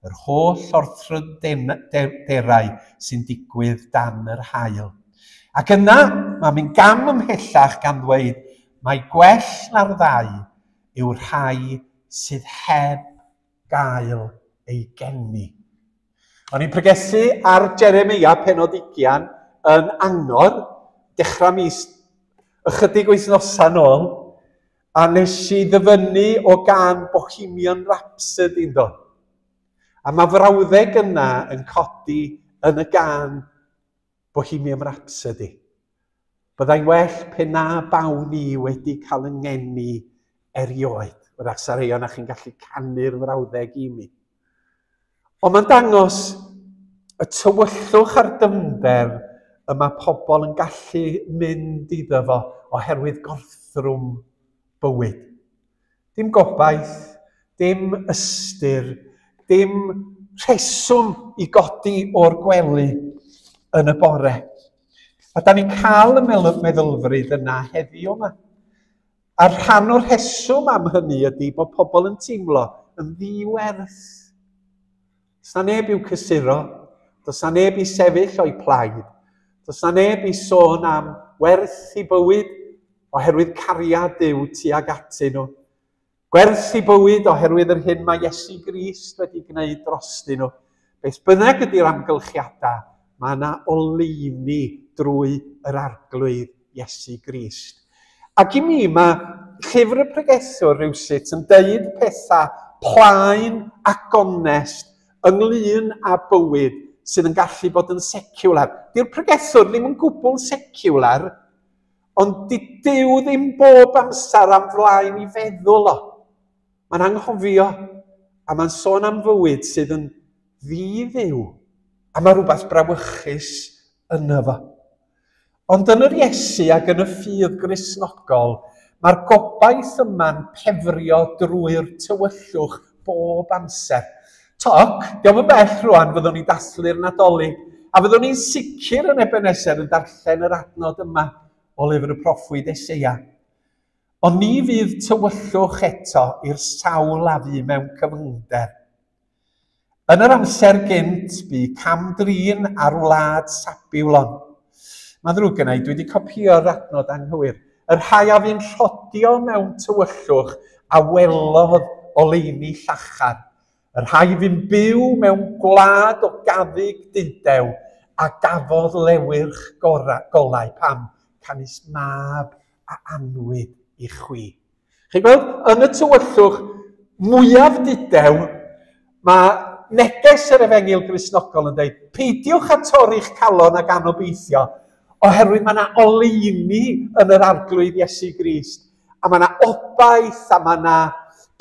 yr holl orthrymderau sy'n digwydd dan yr haul. Ac yna, mae'n mynd gam ymhellach gan ddweud mai gwell na'r ddau yw'r rhai sydd heb gael ei geni. O'n i'n pregethu ar Jeremia pennod 20 yn Angor, dechrau mis ychydig wythnosau nôl, a nes i ddyfynnu o gan Bohemian Rhapsody ynddo. A mae frawddeg yna yn codi yn y gan Bohemian Rhapsody. Byddai'n well pe na bawn i wedi cael yng ngeni erioed. Wrach sa rhai ohonoch chi'n gallu canu'r frawddeg i mi. Ond mae'n dangos y tywyllwch a'r dyfnder y mae pobl yn gallu mynd iddo fo oherwydd gorthrwm bywyd. Dim gobaith, dim ystyr, dim rheswm i godi o'r gwely yn y bore. A da ni'n cael y meddylfryd yna heddiw yma. A rhan o'r rheswm am hynny ydy bod pobl yn teimlo yn ddiwerth. Does 'na neb i'w cysuro, does 'na neb i sefyll o'i plaid, does 'na neb i sôn am werth i bywyd oherwydd cariad Duw tuag atyn nhw. Gwerth i bywyd oherwydd yr hyn mae Iesu Grist wedi gwneud drostyn nhw. Beth bynnag ydy'r amgylchiadau, mae yna oleuni drwy yr Arglwydd Iesu Grist. Ac i mi, mae llyfr y pregethwr rhywsut yn deud pethau plaen a gonest ynglyn â bywyd sydd yn gallu bod yn secular. Dyw'r pregethwr ddim yn gwbl secular, ond di Duw ddim bob amser am flaen i feddwl o. Mae'n anghofio, a mae'n sôn am fywyd sydd yn ddi-Dduw, a mae rhywbeth brawychus yno fo. Ond yn yr Iesu ac yn y ffydd Gristnogol, mae'r gobaith yma'n pefrio drwy'r tywyllwch bob amser. Toc, diolch yn bell rwan, fyddwn ni'n dathlu'r Nadolig, a fyddwn ni'n sicr yn Ebenezer yn darllen yr adnod yma o lyfr y proffwyd Eseia. Ond ni fydd tywyllwch eto i'r sawl a fu mewn cyfyngder. Yn yr amser gynt, bu cam-drin ar wlad Sabiwlon. Mae'n ddrwg gynna i, dwi wedi copïo'r adnod anghywir. Y rhai a fu'n rhodio mewn tywyllwch a welodd oleuni llachar. Y rhai fu'n byw mewn gwlad o gaddug dudew a gafodd lewyrch golau. Pam? Canys mab a anwyd i chwi. Chi'n gweld, yn y tywyllwch mwyaf dudew, mae neges yr Efengyl Gristnogol yn dweud, peidiwch â torri'ch calon ac anobeithio, oherwydd mae yna oleuni yn yr Arglwydd Iesu Grist, a mae yna obaith, a mae yna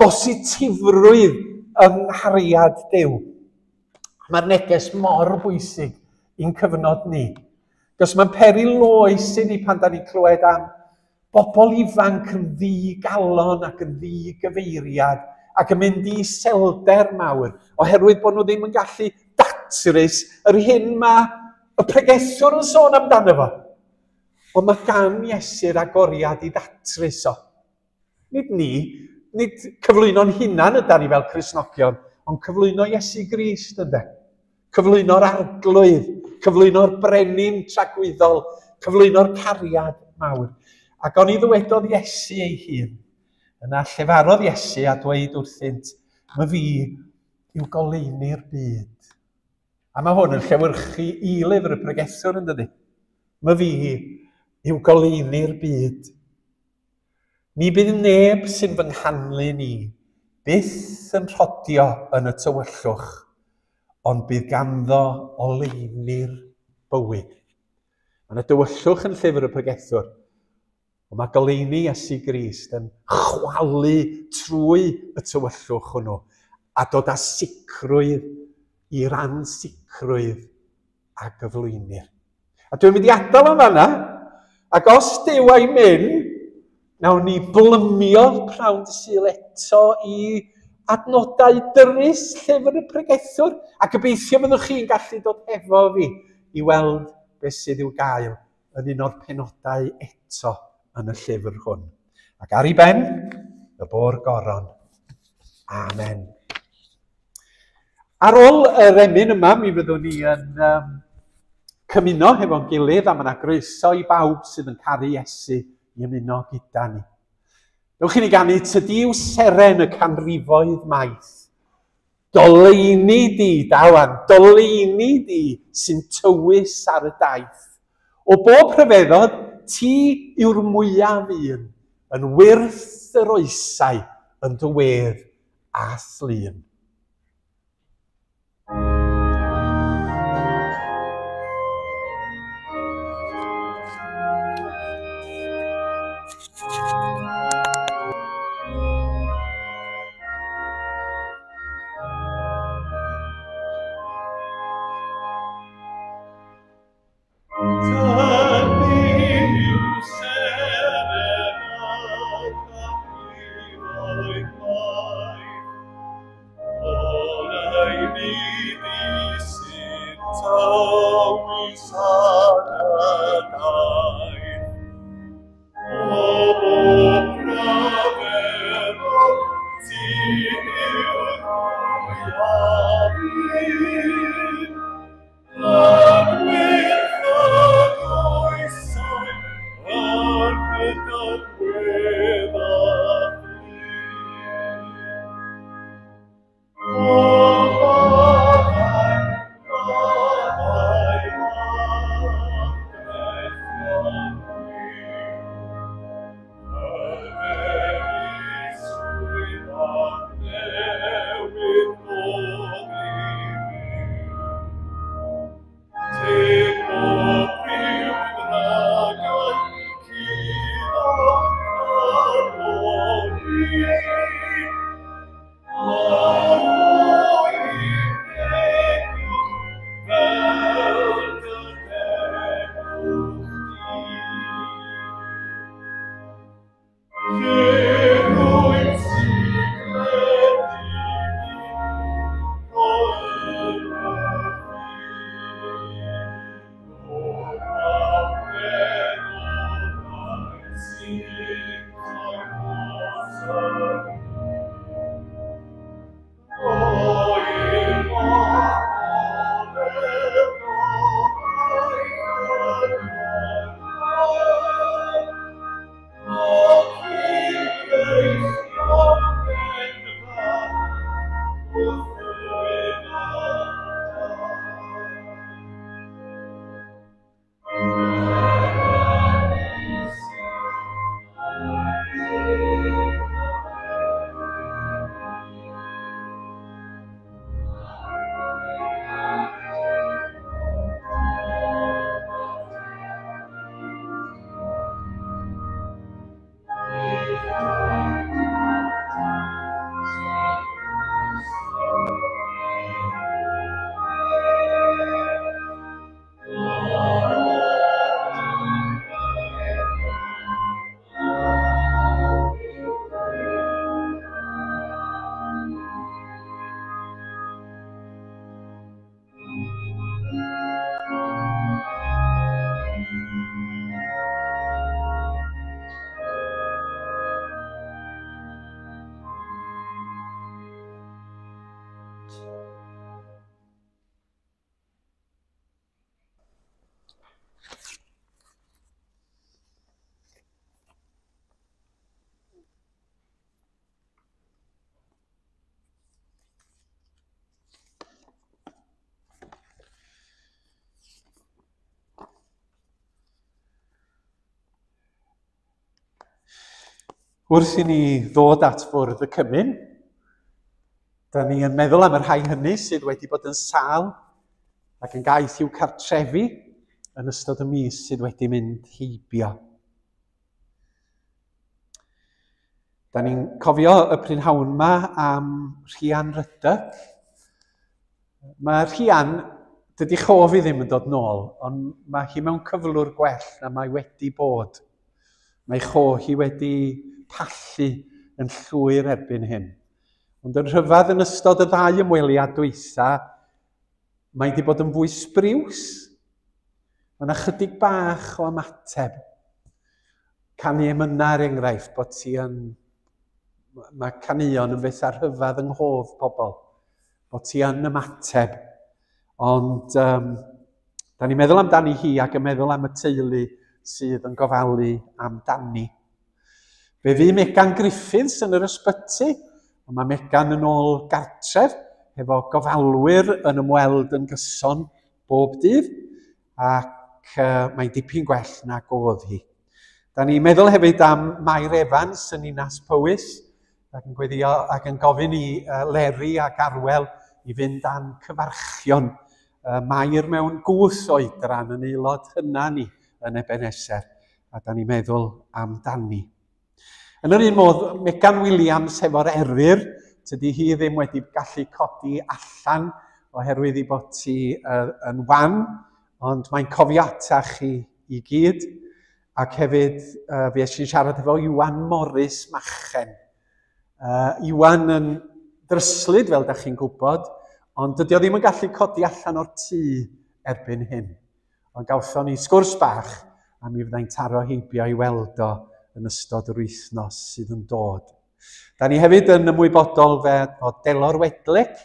bositifrwydd yng nghariad Duw. Mae'r neges mor bwysig i'n cyfnod ni. Cos mae'n peri loes i ni pan da ni'n clywed am bobl ifanc yn ddigalon ac yn ddigyfeiriad ac yn mynd i iselder mawr oherwydd bod nhw ddim yn gallu datrys yr hyn mae y pregethwr yn sôn amdano fo. Ond mae gan Iesu'r agoriad i ddatrys o. Nid ni, nid cyflwyno'n hunan ydan ni fel Cristnogion, ond cyflwyno Iesu Grist ynde. Cyflwyno'r Arglwydd, cyflwyno'r Brenin tragwyddol, cyflwyno'r cariad mawr. Ac oni ddywedodd Iesu ei hun, yna llefarodd Iesu a dweud wrthynt, "My fi yw goleuni'r byd." A mae hwn yn llewyrchu i lyfr y pregethwr yn dydi? My fi yw goleuni'r byd. Ni bydd neb sy'n fy nghanlyn i byth yn rhodio yn y tywyllwch, ond bydd ganddo oleuni'r bywyd. Mae yna dywyllwch yn llyfr y pregethwr, ond mae goleuni Iesu Grist yn chwalu trwy y tywyllwch hwnnw a dod â sicrwydd i'r ansicrwydd a gyflwynir. A dwi'n mynd i adael o'n fanna, ac os Duw a'i mynd, nawn ni blymio pnawn dydd Sul eto i adnodau dyrys llyfr y pregethwr, a gobeithio fyddwch chi'n gallu dod efo fi i weld beth sydd i'w gael yn un o'r penodau eto yn y llyfr hwn. Ac ar ei ben, y bo'r goron. Amen. Ar ôl yr emyn yma, mi fyddwn ni yn cymuno hefo'n gilydd, a mae yna groeso i bawb sydd yn caru Iesu i ymuno gyda ni. Dewch i ni ganu Tydi yw seren y canrifoedd maith. Doleini di, dawan, doleini di sy'n tywys ar y daith. O bob rhyfeddod, ti yw'r mwyaf un, yn wyrth yr oesau, yn dy wedd a thlun. Oh, Wrth i ni ddod at fwrdd y cymun, da ni yn meddwl am y rhai hynny sydd wedi bod yn sâl ac yn gaeth i'w cartrefi yn ystod y mis sydd wedi mynd heibio. Da ni'n cofio y prynhawn yma am Rhian Ryddyk. Mae Rhian, dydy chof i ddim yn dod nôl, ond mae hi mewn cyflwr gwell na mae wedi bod. Mae cho hi wedi pallu yn llwyr erbyn hyn. Ond yn rhyfedd yn ystod y ddau ymweliad dwytha, mae wedi bod yn fwy sbriws. Mae yna chydig bach o ymateb. Canu emynau er enghraifft, bod ti yn... Mae caneuon yn beth ar rhyfedd yng nghof pobl. Bod ti yn ymateb. Ond um, da ni'n meddwl amdani hi ac yn meddwl am y teulu sydd yn gofalu amdani. Fe fu Megan Griffiths yn yr ysbyty, ond mae Megan yn ôl gartref hefo gofalwyr yn ymweld yn gyson bob dydd, ac uh, mae'n dipyn gwell nag oedd hi. Da ni'n meddwl hefyd am Mair Evans yn Ninas Powys, ac yn gweddio ac yn gofyn i uh, Leri ac Arwel i fynd â'n cyfarchion. Uh, Mair mewn gwth oedran yn aelod hynna ni yn Ebenezer, a da ni'n meddwl amdani. Yn yr un modd, Megan Williams hefo'r eryr, tydi hi ddim wedi gallu codi allan oherwydd ei bod ti uh, yn wan, ond mae'n cofio atach chi i gyd. Ac hefyd, uh, fi eisiau siarad efo Iwan Morris Machen. Uh, Iwan yn dryslyd, fel da chi'n gwybod, ond dydy o ddim yn gallu codi allan o'r tŷ erbyn hyn. Ond gawthon ni sgwrs bach, a mi fyddai'n taro heibio i weld o yn ystod yr wythnos sydd yn dod. Da ni hefyd yn ymwybodol fe o Delor Wedlec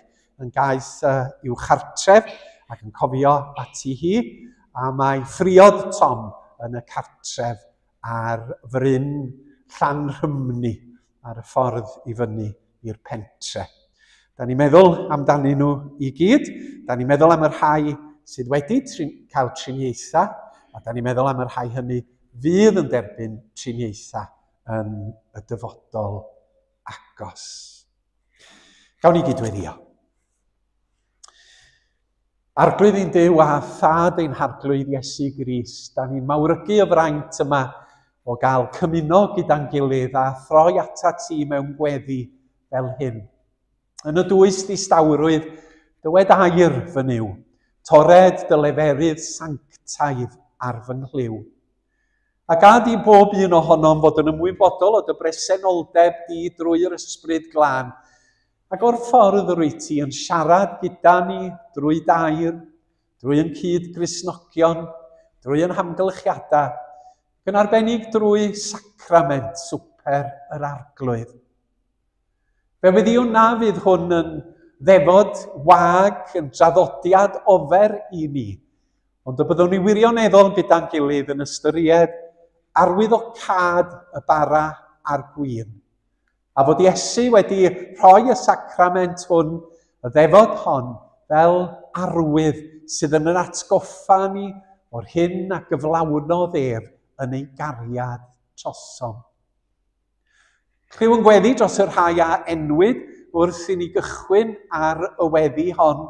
yn gaeth uh, i'w chartref ac yn cofio ati hi, a mae ffriod Tom yn y cartref ar fryn Llanrhymni ar y ffordd i fyny i'r pentre. Da ni'n meddwl amdanyn nhw i gyd, da ni'n meddwl am y rhai sydd wedi trin, cael triniaethau, a da ni'n meddwl am y rhai hynny fydd yn derbyn triniaethau yn y dyfodol agos. Gawn ni gydweddio. Arglwydd ein Duw a Thad ein Harglwydd Iesu Grist, da ni'n mawrygu y fraint yma o gael cymuno gyda'n gilydd a throi ata ti mewn gweddi fel hyn. Yn y dwys distawrwydd, dywed air fy Nuw, tored dy leferydd sanctaidd ar fy nghlyw. A gad i bob un ohonom fod yn ymwybodol o dy bresenoldeb di drwy'r Ysbryd Glân, ac o'r ffordd rwyt ti yn siarad gyda ni drwy dair, drwy yn cyd-Gristnogion, drwy yn hamgylchiadau, ac yn arbennig drwy sacrament swper yr Arglwydd. Fe wyddiwn na fydd hwn yn ddefod wag, yn draddodiad ofer i ni, ond y byddwn ni wirioneddol gyda'n gilydd yn ystyried arwyddocâd y bara a'r gwin. A fod Iesu wedi rhoi y sacrament hwn, y ddefod hon, fel arwydd sydd yn yr atgoffa ni o'r hyn a gyflawnodd ef yn ei gariad trosom. Clyw yn gweddi dros y rhai a enwyd wrth i ni gychwyn ar y weddi hon.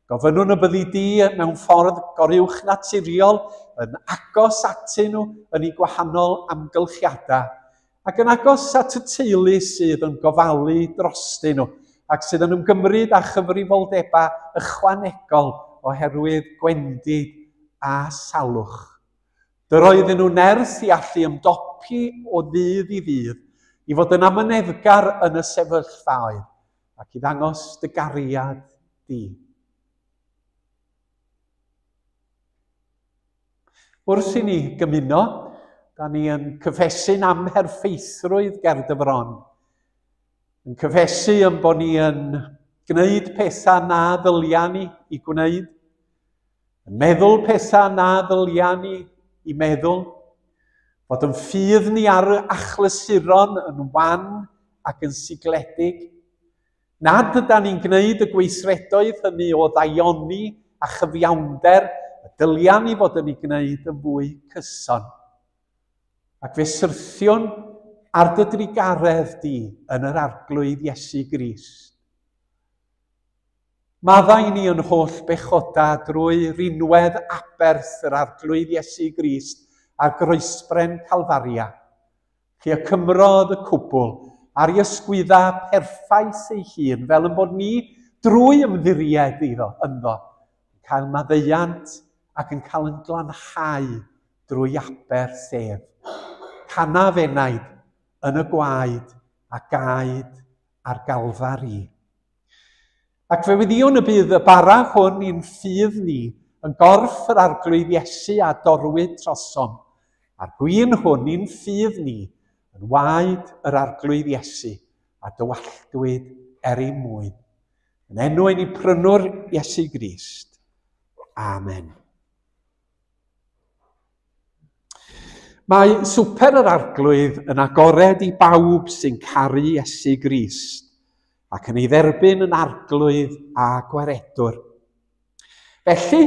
Gofynnwn y byddi di mewn ffordd goruwch naturiol yn agos atyn nhw yn eu gwahanol amgylchiadau, ac yn agos at y teulu sydd yn gofalu drostyn nhw ac sydd yn ymgymryd â chyfrifoldebau ychwanegol oherwydd gwendid a salwch. Dyro iddyn nhw nerth i allu ymdopi o ddydd i ddydd, i fod yn amyneddgar yn y sefyllfaoedd, ac i ddangos dy gariad di. Wrth i ni gymuno, da ni yn cyffesu'n amherffeithrwydd ger dy fron. Yn cyffesu yn bod ni yn gwneud pethau na ddylia ni i gwneud. Yn meddwl pethau na ddylia ni i meddwl, fod yn ffydd ni ar y achlysuron yn wan ac yn sigledig, nad yda ni'n gwneud y gweithredoedd hynny o ddaioni a chyfiawnder y dylia ni fod yn ei gwneud yn fwy cyson. Ac fe syrthiwn ar dy drugaredd di yn yr Arglwydd Iesu Grist. Maddau ni yn holl bechoda drwy rinwedd aberth yr Arglwydd Iesu Grist ar groesbren Calfaria, lle y cymrodd y cwbl ar ei ysgwydda perffaith ei hun, fel yn bod ni drwy ymddiried iddo ynddo, yn cael maddeuant ac yn cael yn glanhau drwy aberth ef. Canaf enaid yn y gwaed a gaed ar Galfari. Ac fe wyddiwn y bydd y bara hwn i'n ffydd ni yn gorff yr Arglwydd Iesu a dorwyd trosom, a'r gwin hwn i'n ffydd ni yn waed yr Arglwydd Iesu a dywalltwyd er ei mwyn. Yn enw ein prynwr Iesu Grist. Amen. Mae swper yr Arglwydd yn agored i bawb sy'n caru Iesu Grist ac yn ei dderbyn yn Arglwydd a Gwaredwr. Felly,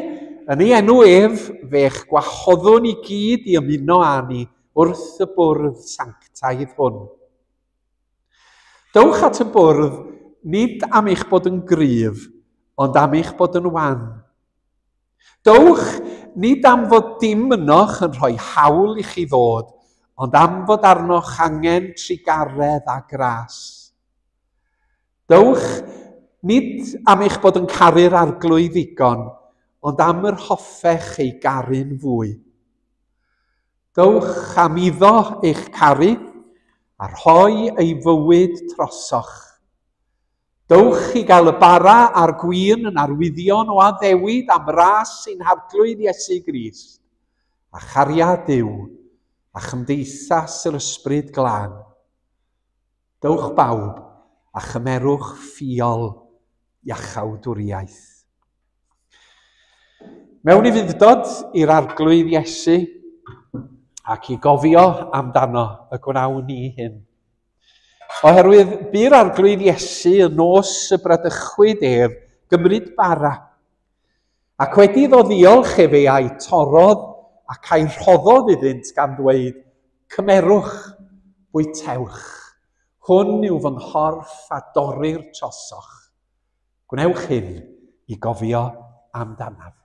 yn ei enw ef, fe'ch gwahoddwn i gyd i ymuno â ni wrth y bwrdd sanctaidd hwn. Dowch at y bwrdd nid am eich bod yn gryf, ond am eich bod yn wan. Dowch nid am fod dim ynoch yn rhoi hawl i chi ddod, ond am fod arnoch angen trugaredd a gras. Dowch nid am eich bod yn caru'r Arglwydd ddigon, ond am yr hoffech ei garu'n fwy. Dowch am iddo eich caru a rhoi ei fywyd trosoch. Dowch i gael y bara a'r gwin yn arwyddion o addewid am ras ein Harglwydd Iesu Grist, a chariad Duw, a chymdeithas yr Ysbryd Glân. Dowch bawb a chymerwch ffiol iachawdwriaeth. Mewn ufudd-dod i'r Arglwydd Iesu ac i gofio amdano y gwnawn ni hyn. Oherwydd bu'r Arglwydd Iesu y nos y bradychwyd ef gymryd bara, ac wedi iddo ddiolch efe a'i torrodd ac a'i rhoddodd iddynt gan ddweud, Cymerwch, bwytewch, hwn yw fy nghorff a dorrir trosoch. Gwnewch hyn i gofio amdanaf.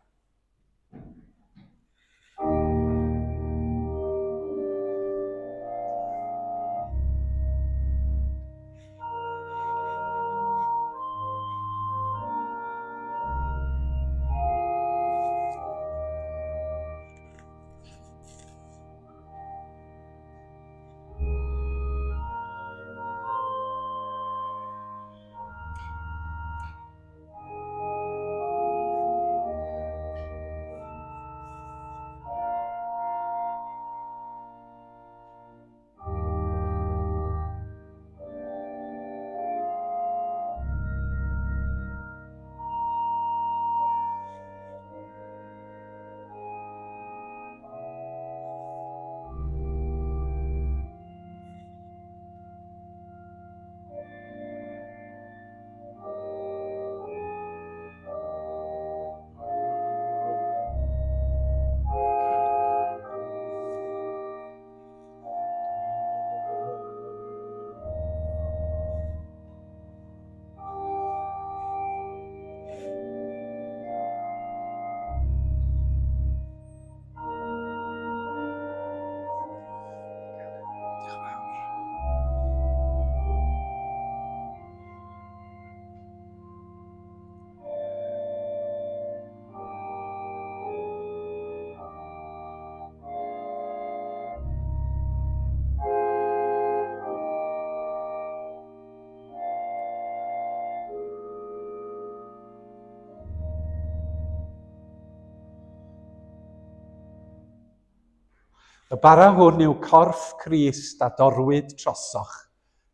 Y bara hwn yw corff Crist a dorwyd trosoch.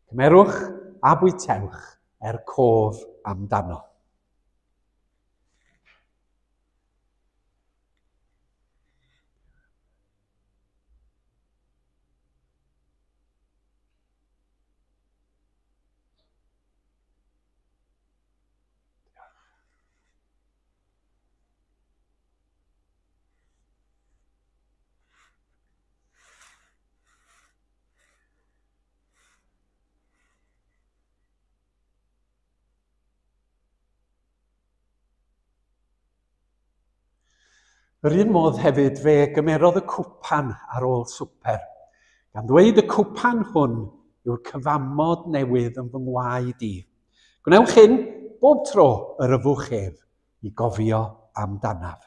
Cymerwch a bwytewch er cof amdano. Yr un modd hefyd fe gymerodd y cwpan ar ôl swper, gan ddweud y cwpan hwn yw'r cyfamod newydd yn fy ngwaed i. Gwnewch hyn bob tro yr yfwch ef i gofio amdanaf.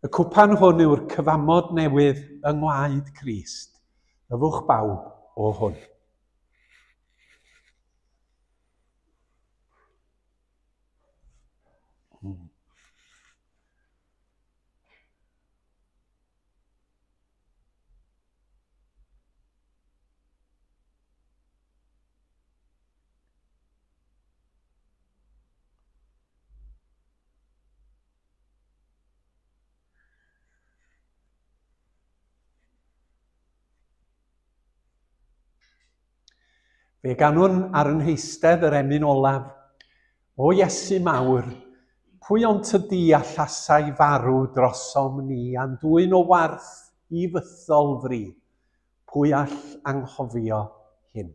Y cwpan hwn yw'r cyfamod newydd yng ngwaed Crist. Yfwch bawb o hwn. Fe ganwn ar yn heistedd yr emyn olaf. O Iesu mawr, pwy ond tydi allasai farw drosom ni a'n dwyn o warth i fythol fri? Pwy all anghofio hyn?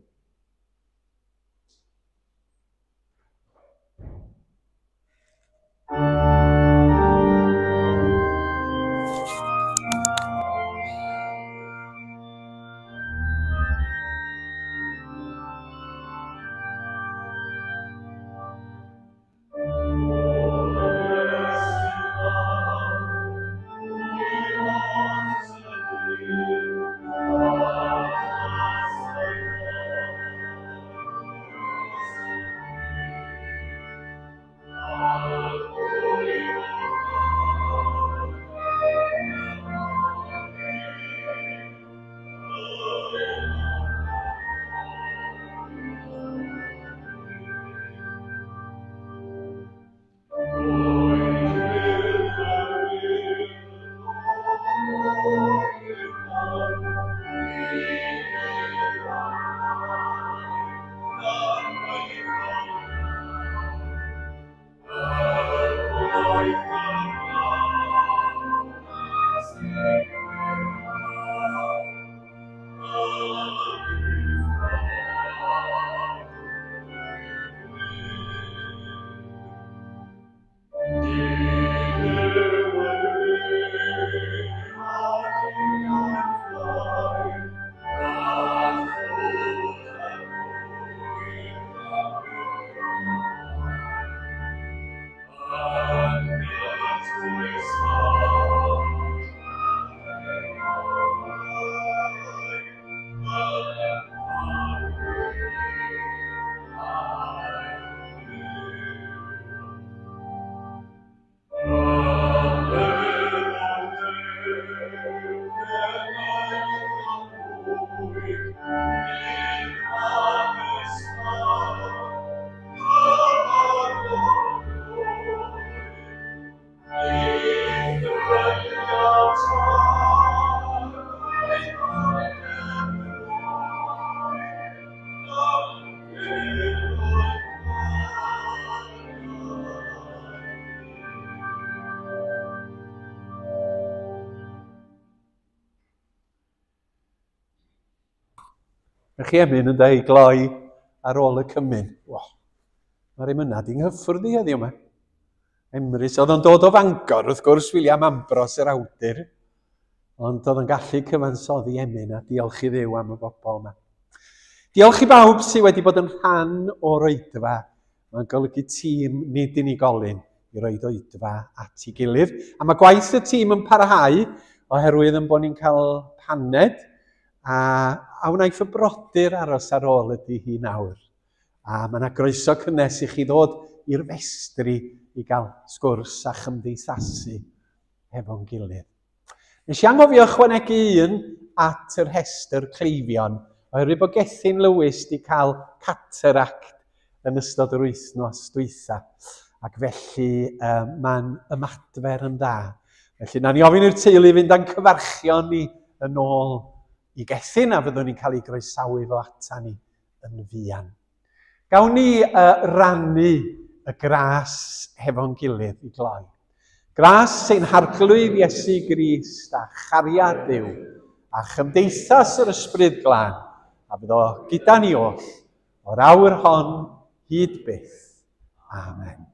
Ych chi emyn yn dweud gloi ar ôl y cymun. Wow. Mae'r emynau di nghyffwrdd i heddiw yma. Emrys, oedd o'n dod o Fangor, wrth gwrs, William Ambrose yr awdur. Ond oedd o'n gallu cyfansoddi emyn a diolch i Dduw am y bobl yma. Diolch i bawb sydd wedi bod yn rhan o'r oedfa. Mae'n golygu tîm nid unigolyn i roed oedfa at ei gilydd. A mae gwaith y tîm yn parhau oherwydd yn bod ni'n cael paned a, a wnaiff y brodyr aros ar ôl ydy hi nawr. A mae yna groeso cynnes i chi ddod i'r festri i gael sgwrs a chymdeithasu hefo'n gilydd. Nes i anghofio ychwanegu un at y rhestr cleifion, oherwydd bod Gethin Lewis wedi cael cataract yn ystod yr wythnos dwytha, ac felly um, mae'n ymadfer yn dda. Felly, na ni ofyn i'r teulu fynd â'n cyfarchion ni yn ôl i Gethin, a fyddwn ni'n cael ei groesawu fo ata ni yn fuan. Gawn ni uh, rannu y gras hefo'n gilydd i gloi. Gras ein harglwydd Iesu Grist a chariad Duw a chymdeithas yr Ysbryd Glân a fyddo gyda ni oll o'r awr hon hyd byth. Amen.